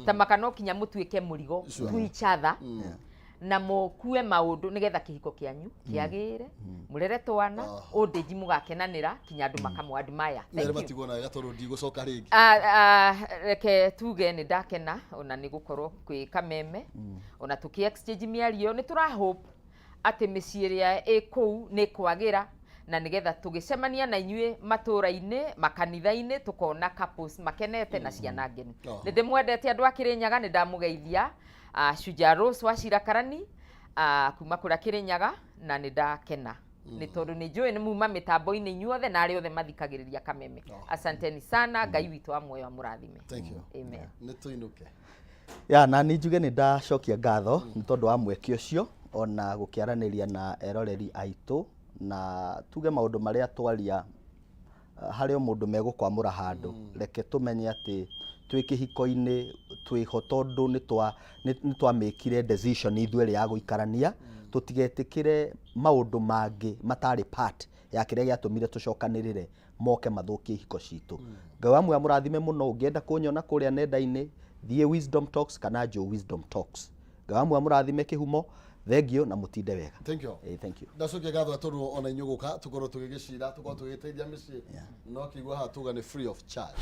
ta maka no kinya mũtuĩke mũrigo to each other na mũkue maũndũ nĩgetha kĩhiko kĩanyu kĩagĩre, mũrere twana, old age mũgakenanĩra kinya andũ makamũ admire. Mere Thank you. Matigwo na wega tondũ ndigũcoka rĩngĩ. Ah, ah, reke tuge nĩ ndakena ona nĩ gũkorwo kwĩ Kameme, ona tũkĩ exchange mĩario. Nĩ tũra hope atĩ mĩciĩ ĩrĩa ĩ kũu nĩ kwagĩra, na nĩgetha tũgĩcemania na inyuĩ matũũra-inĩ, makanitha-inĩ, tũkona couples makenete na ciana ngenu. Nĩ ndĩmwendete andũ a Kĩrĩnyaga, nĩ ndamũgeithia Shujaa Rose wa Cira Karani kuma kũrĩa Kĩrĩnyaga, na nĩ ndakena nĩ tondũ nĩ njũĩ nĩ muma mĩtambo-inĩ inyuothe na arĩa othe mathikagĩrĩria Kameme. Asanteni sana, Ngai witũ wa muoyo amũrathime. Thank you. Amen. Nĩ tũinũke. Ya na nĩ njuge nĩ ndacokia ngatho nĩ tondũ wa mweke ũcio ona gũkĩaranĩria na eroreri aitũ, na tuge maũndũ marĩa twaria harĩ o mũndũ megũkwamũra handũ. Reke tũmenye atĩ twĩ kĩhiko-inĩ twĩho tondũ nĩ twamĩkire decision ithuĩ erĩ ya gũikarania. Tũtigetĩkĩre maũndũ mangĩ matarĩ part ya kĩrĩa gĩatũmire tũcokanĩrĩre moke mathũkie ihiko citũ. Ngai wa muoyo amũrathime mũno. Ũngĩenda kũnyona kũrĩa nenda-inĩ, thiĩ Wisdom Talks kana Joe Wisdom Talks. Ngai wa muoyo amũrathime. Kĩhumo, thengio na mũtinde wega. Thank you. Thank you. Ndacokia ngatho tondũ ona inyuĩ gũka tũkorwo tũgĩgĩcira, tũkorwo tũgĩteithia mĩciĩ, no kĩigua haha tuga nĩ free of charge.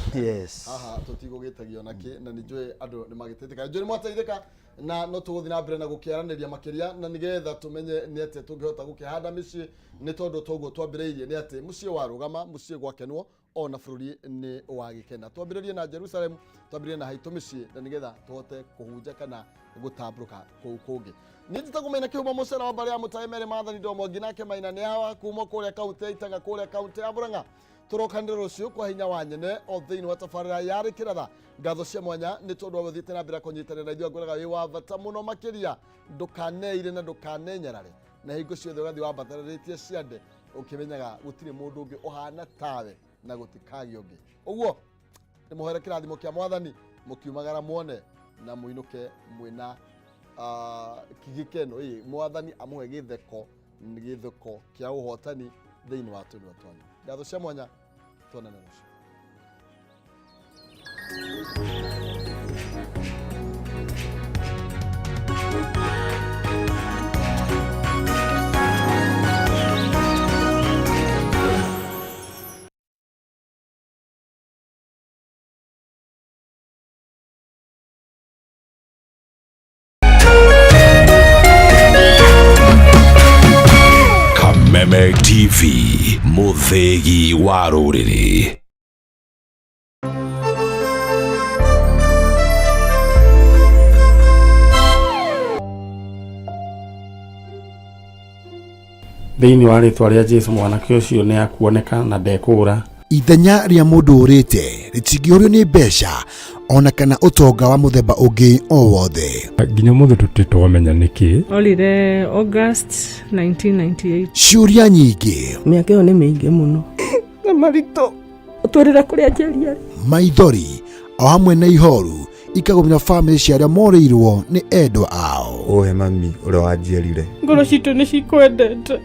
Haha tũtigũgĩtagio na kĩ, na nĩ njũĩ andũ nĩ magĩteithĩka, njũĩ nĩ mwateithĩka, na no tũgũthiĩ na mbere na gũkĩaranĩria makĩria na nĩgetha tũmenye nĩ atĩa tũngĩhota gũkĩhanda mĩciĩ, nĩ tondũ toguo twambĩrĩirie nĩ atĩ mũciĩ warũgama, mũciĩ gwakenwo, ona bũrũri nĩ wagĩkena. Twambĩrĩrie na Jerusalem, twambĩrĩrie na haitũ mĩciĩ, na nĩgetha tũhote kũhunja kana gũtambũrũka kũu kũngĩ. Niĩ njĩtagwo Maina Kĩhumo, mũcera wa mbarĩ ya mũtaĩ merĩ maathani ndomo nginake Maina nĩ hawa kuma kũrĩa kaunti ya Itaga, kũrĩa kaunti ya Murang'a. Tũrokanire rũciũ kwa hinya wa nyene o thĩinĩ wa tabarĩra yarĩ kĩratha. Ngatho cia mwanya nĩ tondũ wa gũthiĩte na mbere kũnyitanĩra na ithuĩ. Ngwĩraga wĩ wa bata mũno makĩria. Ndũkaneire na ndũkanenyarare, na hingo ciothe ũgathiĩ wambatarĩrĩtie ciande. Ũkĩmenyaga gũtirĩ mũndũ ũngĩ ũhana tawe na gũtikagĩa ũngĩ. Ũguo nĩ mũhere kĩrathimo kĩa mwathani, mũkiumagara muone na mũinũke mwĩna gĩkeno. Ĩ mwathani amũhe gĩtheko, gĩtheko kĩa ũhotani thĩinĩ wa tũnua twanyu. Ngatho cia mwanya, tuonane rũciũ. Kameme TV, mũthĩgi wa rũrĩrĩ. Thĩinĩ wa rĩtwa rĩa Jesu, mwanake ũcio nĩ akuoneka na ndekũũra. Ithenya rĩa mũndũ ũrĩte rĩtingĩũrio nĩ mbeca ona kana ũtonga wa mũthemba ũngĩ o wothe. Nginya mũthĩ tũtirĩ twamenya nĩkĩ. Orire August 1998. Ciũria nyingĩ, Mĩaka ĩyo nĩ mĩingĩ mũno na maritũ ũtwĩrĩre kũrĩa njeri arĩ. Maithori o hamwe na ihoru ikagũmĩra bamĩrĩ cia arĩa morĩirwo nĩ endwa ao. Ũhe mami ũrĩa wanjiarire. Ngoro citũ nĩ cikwendete.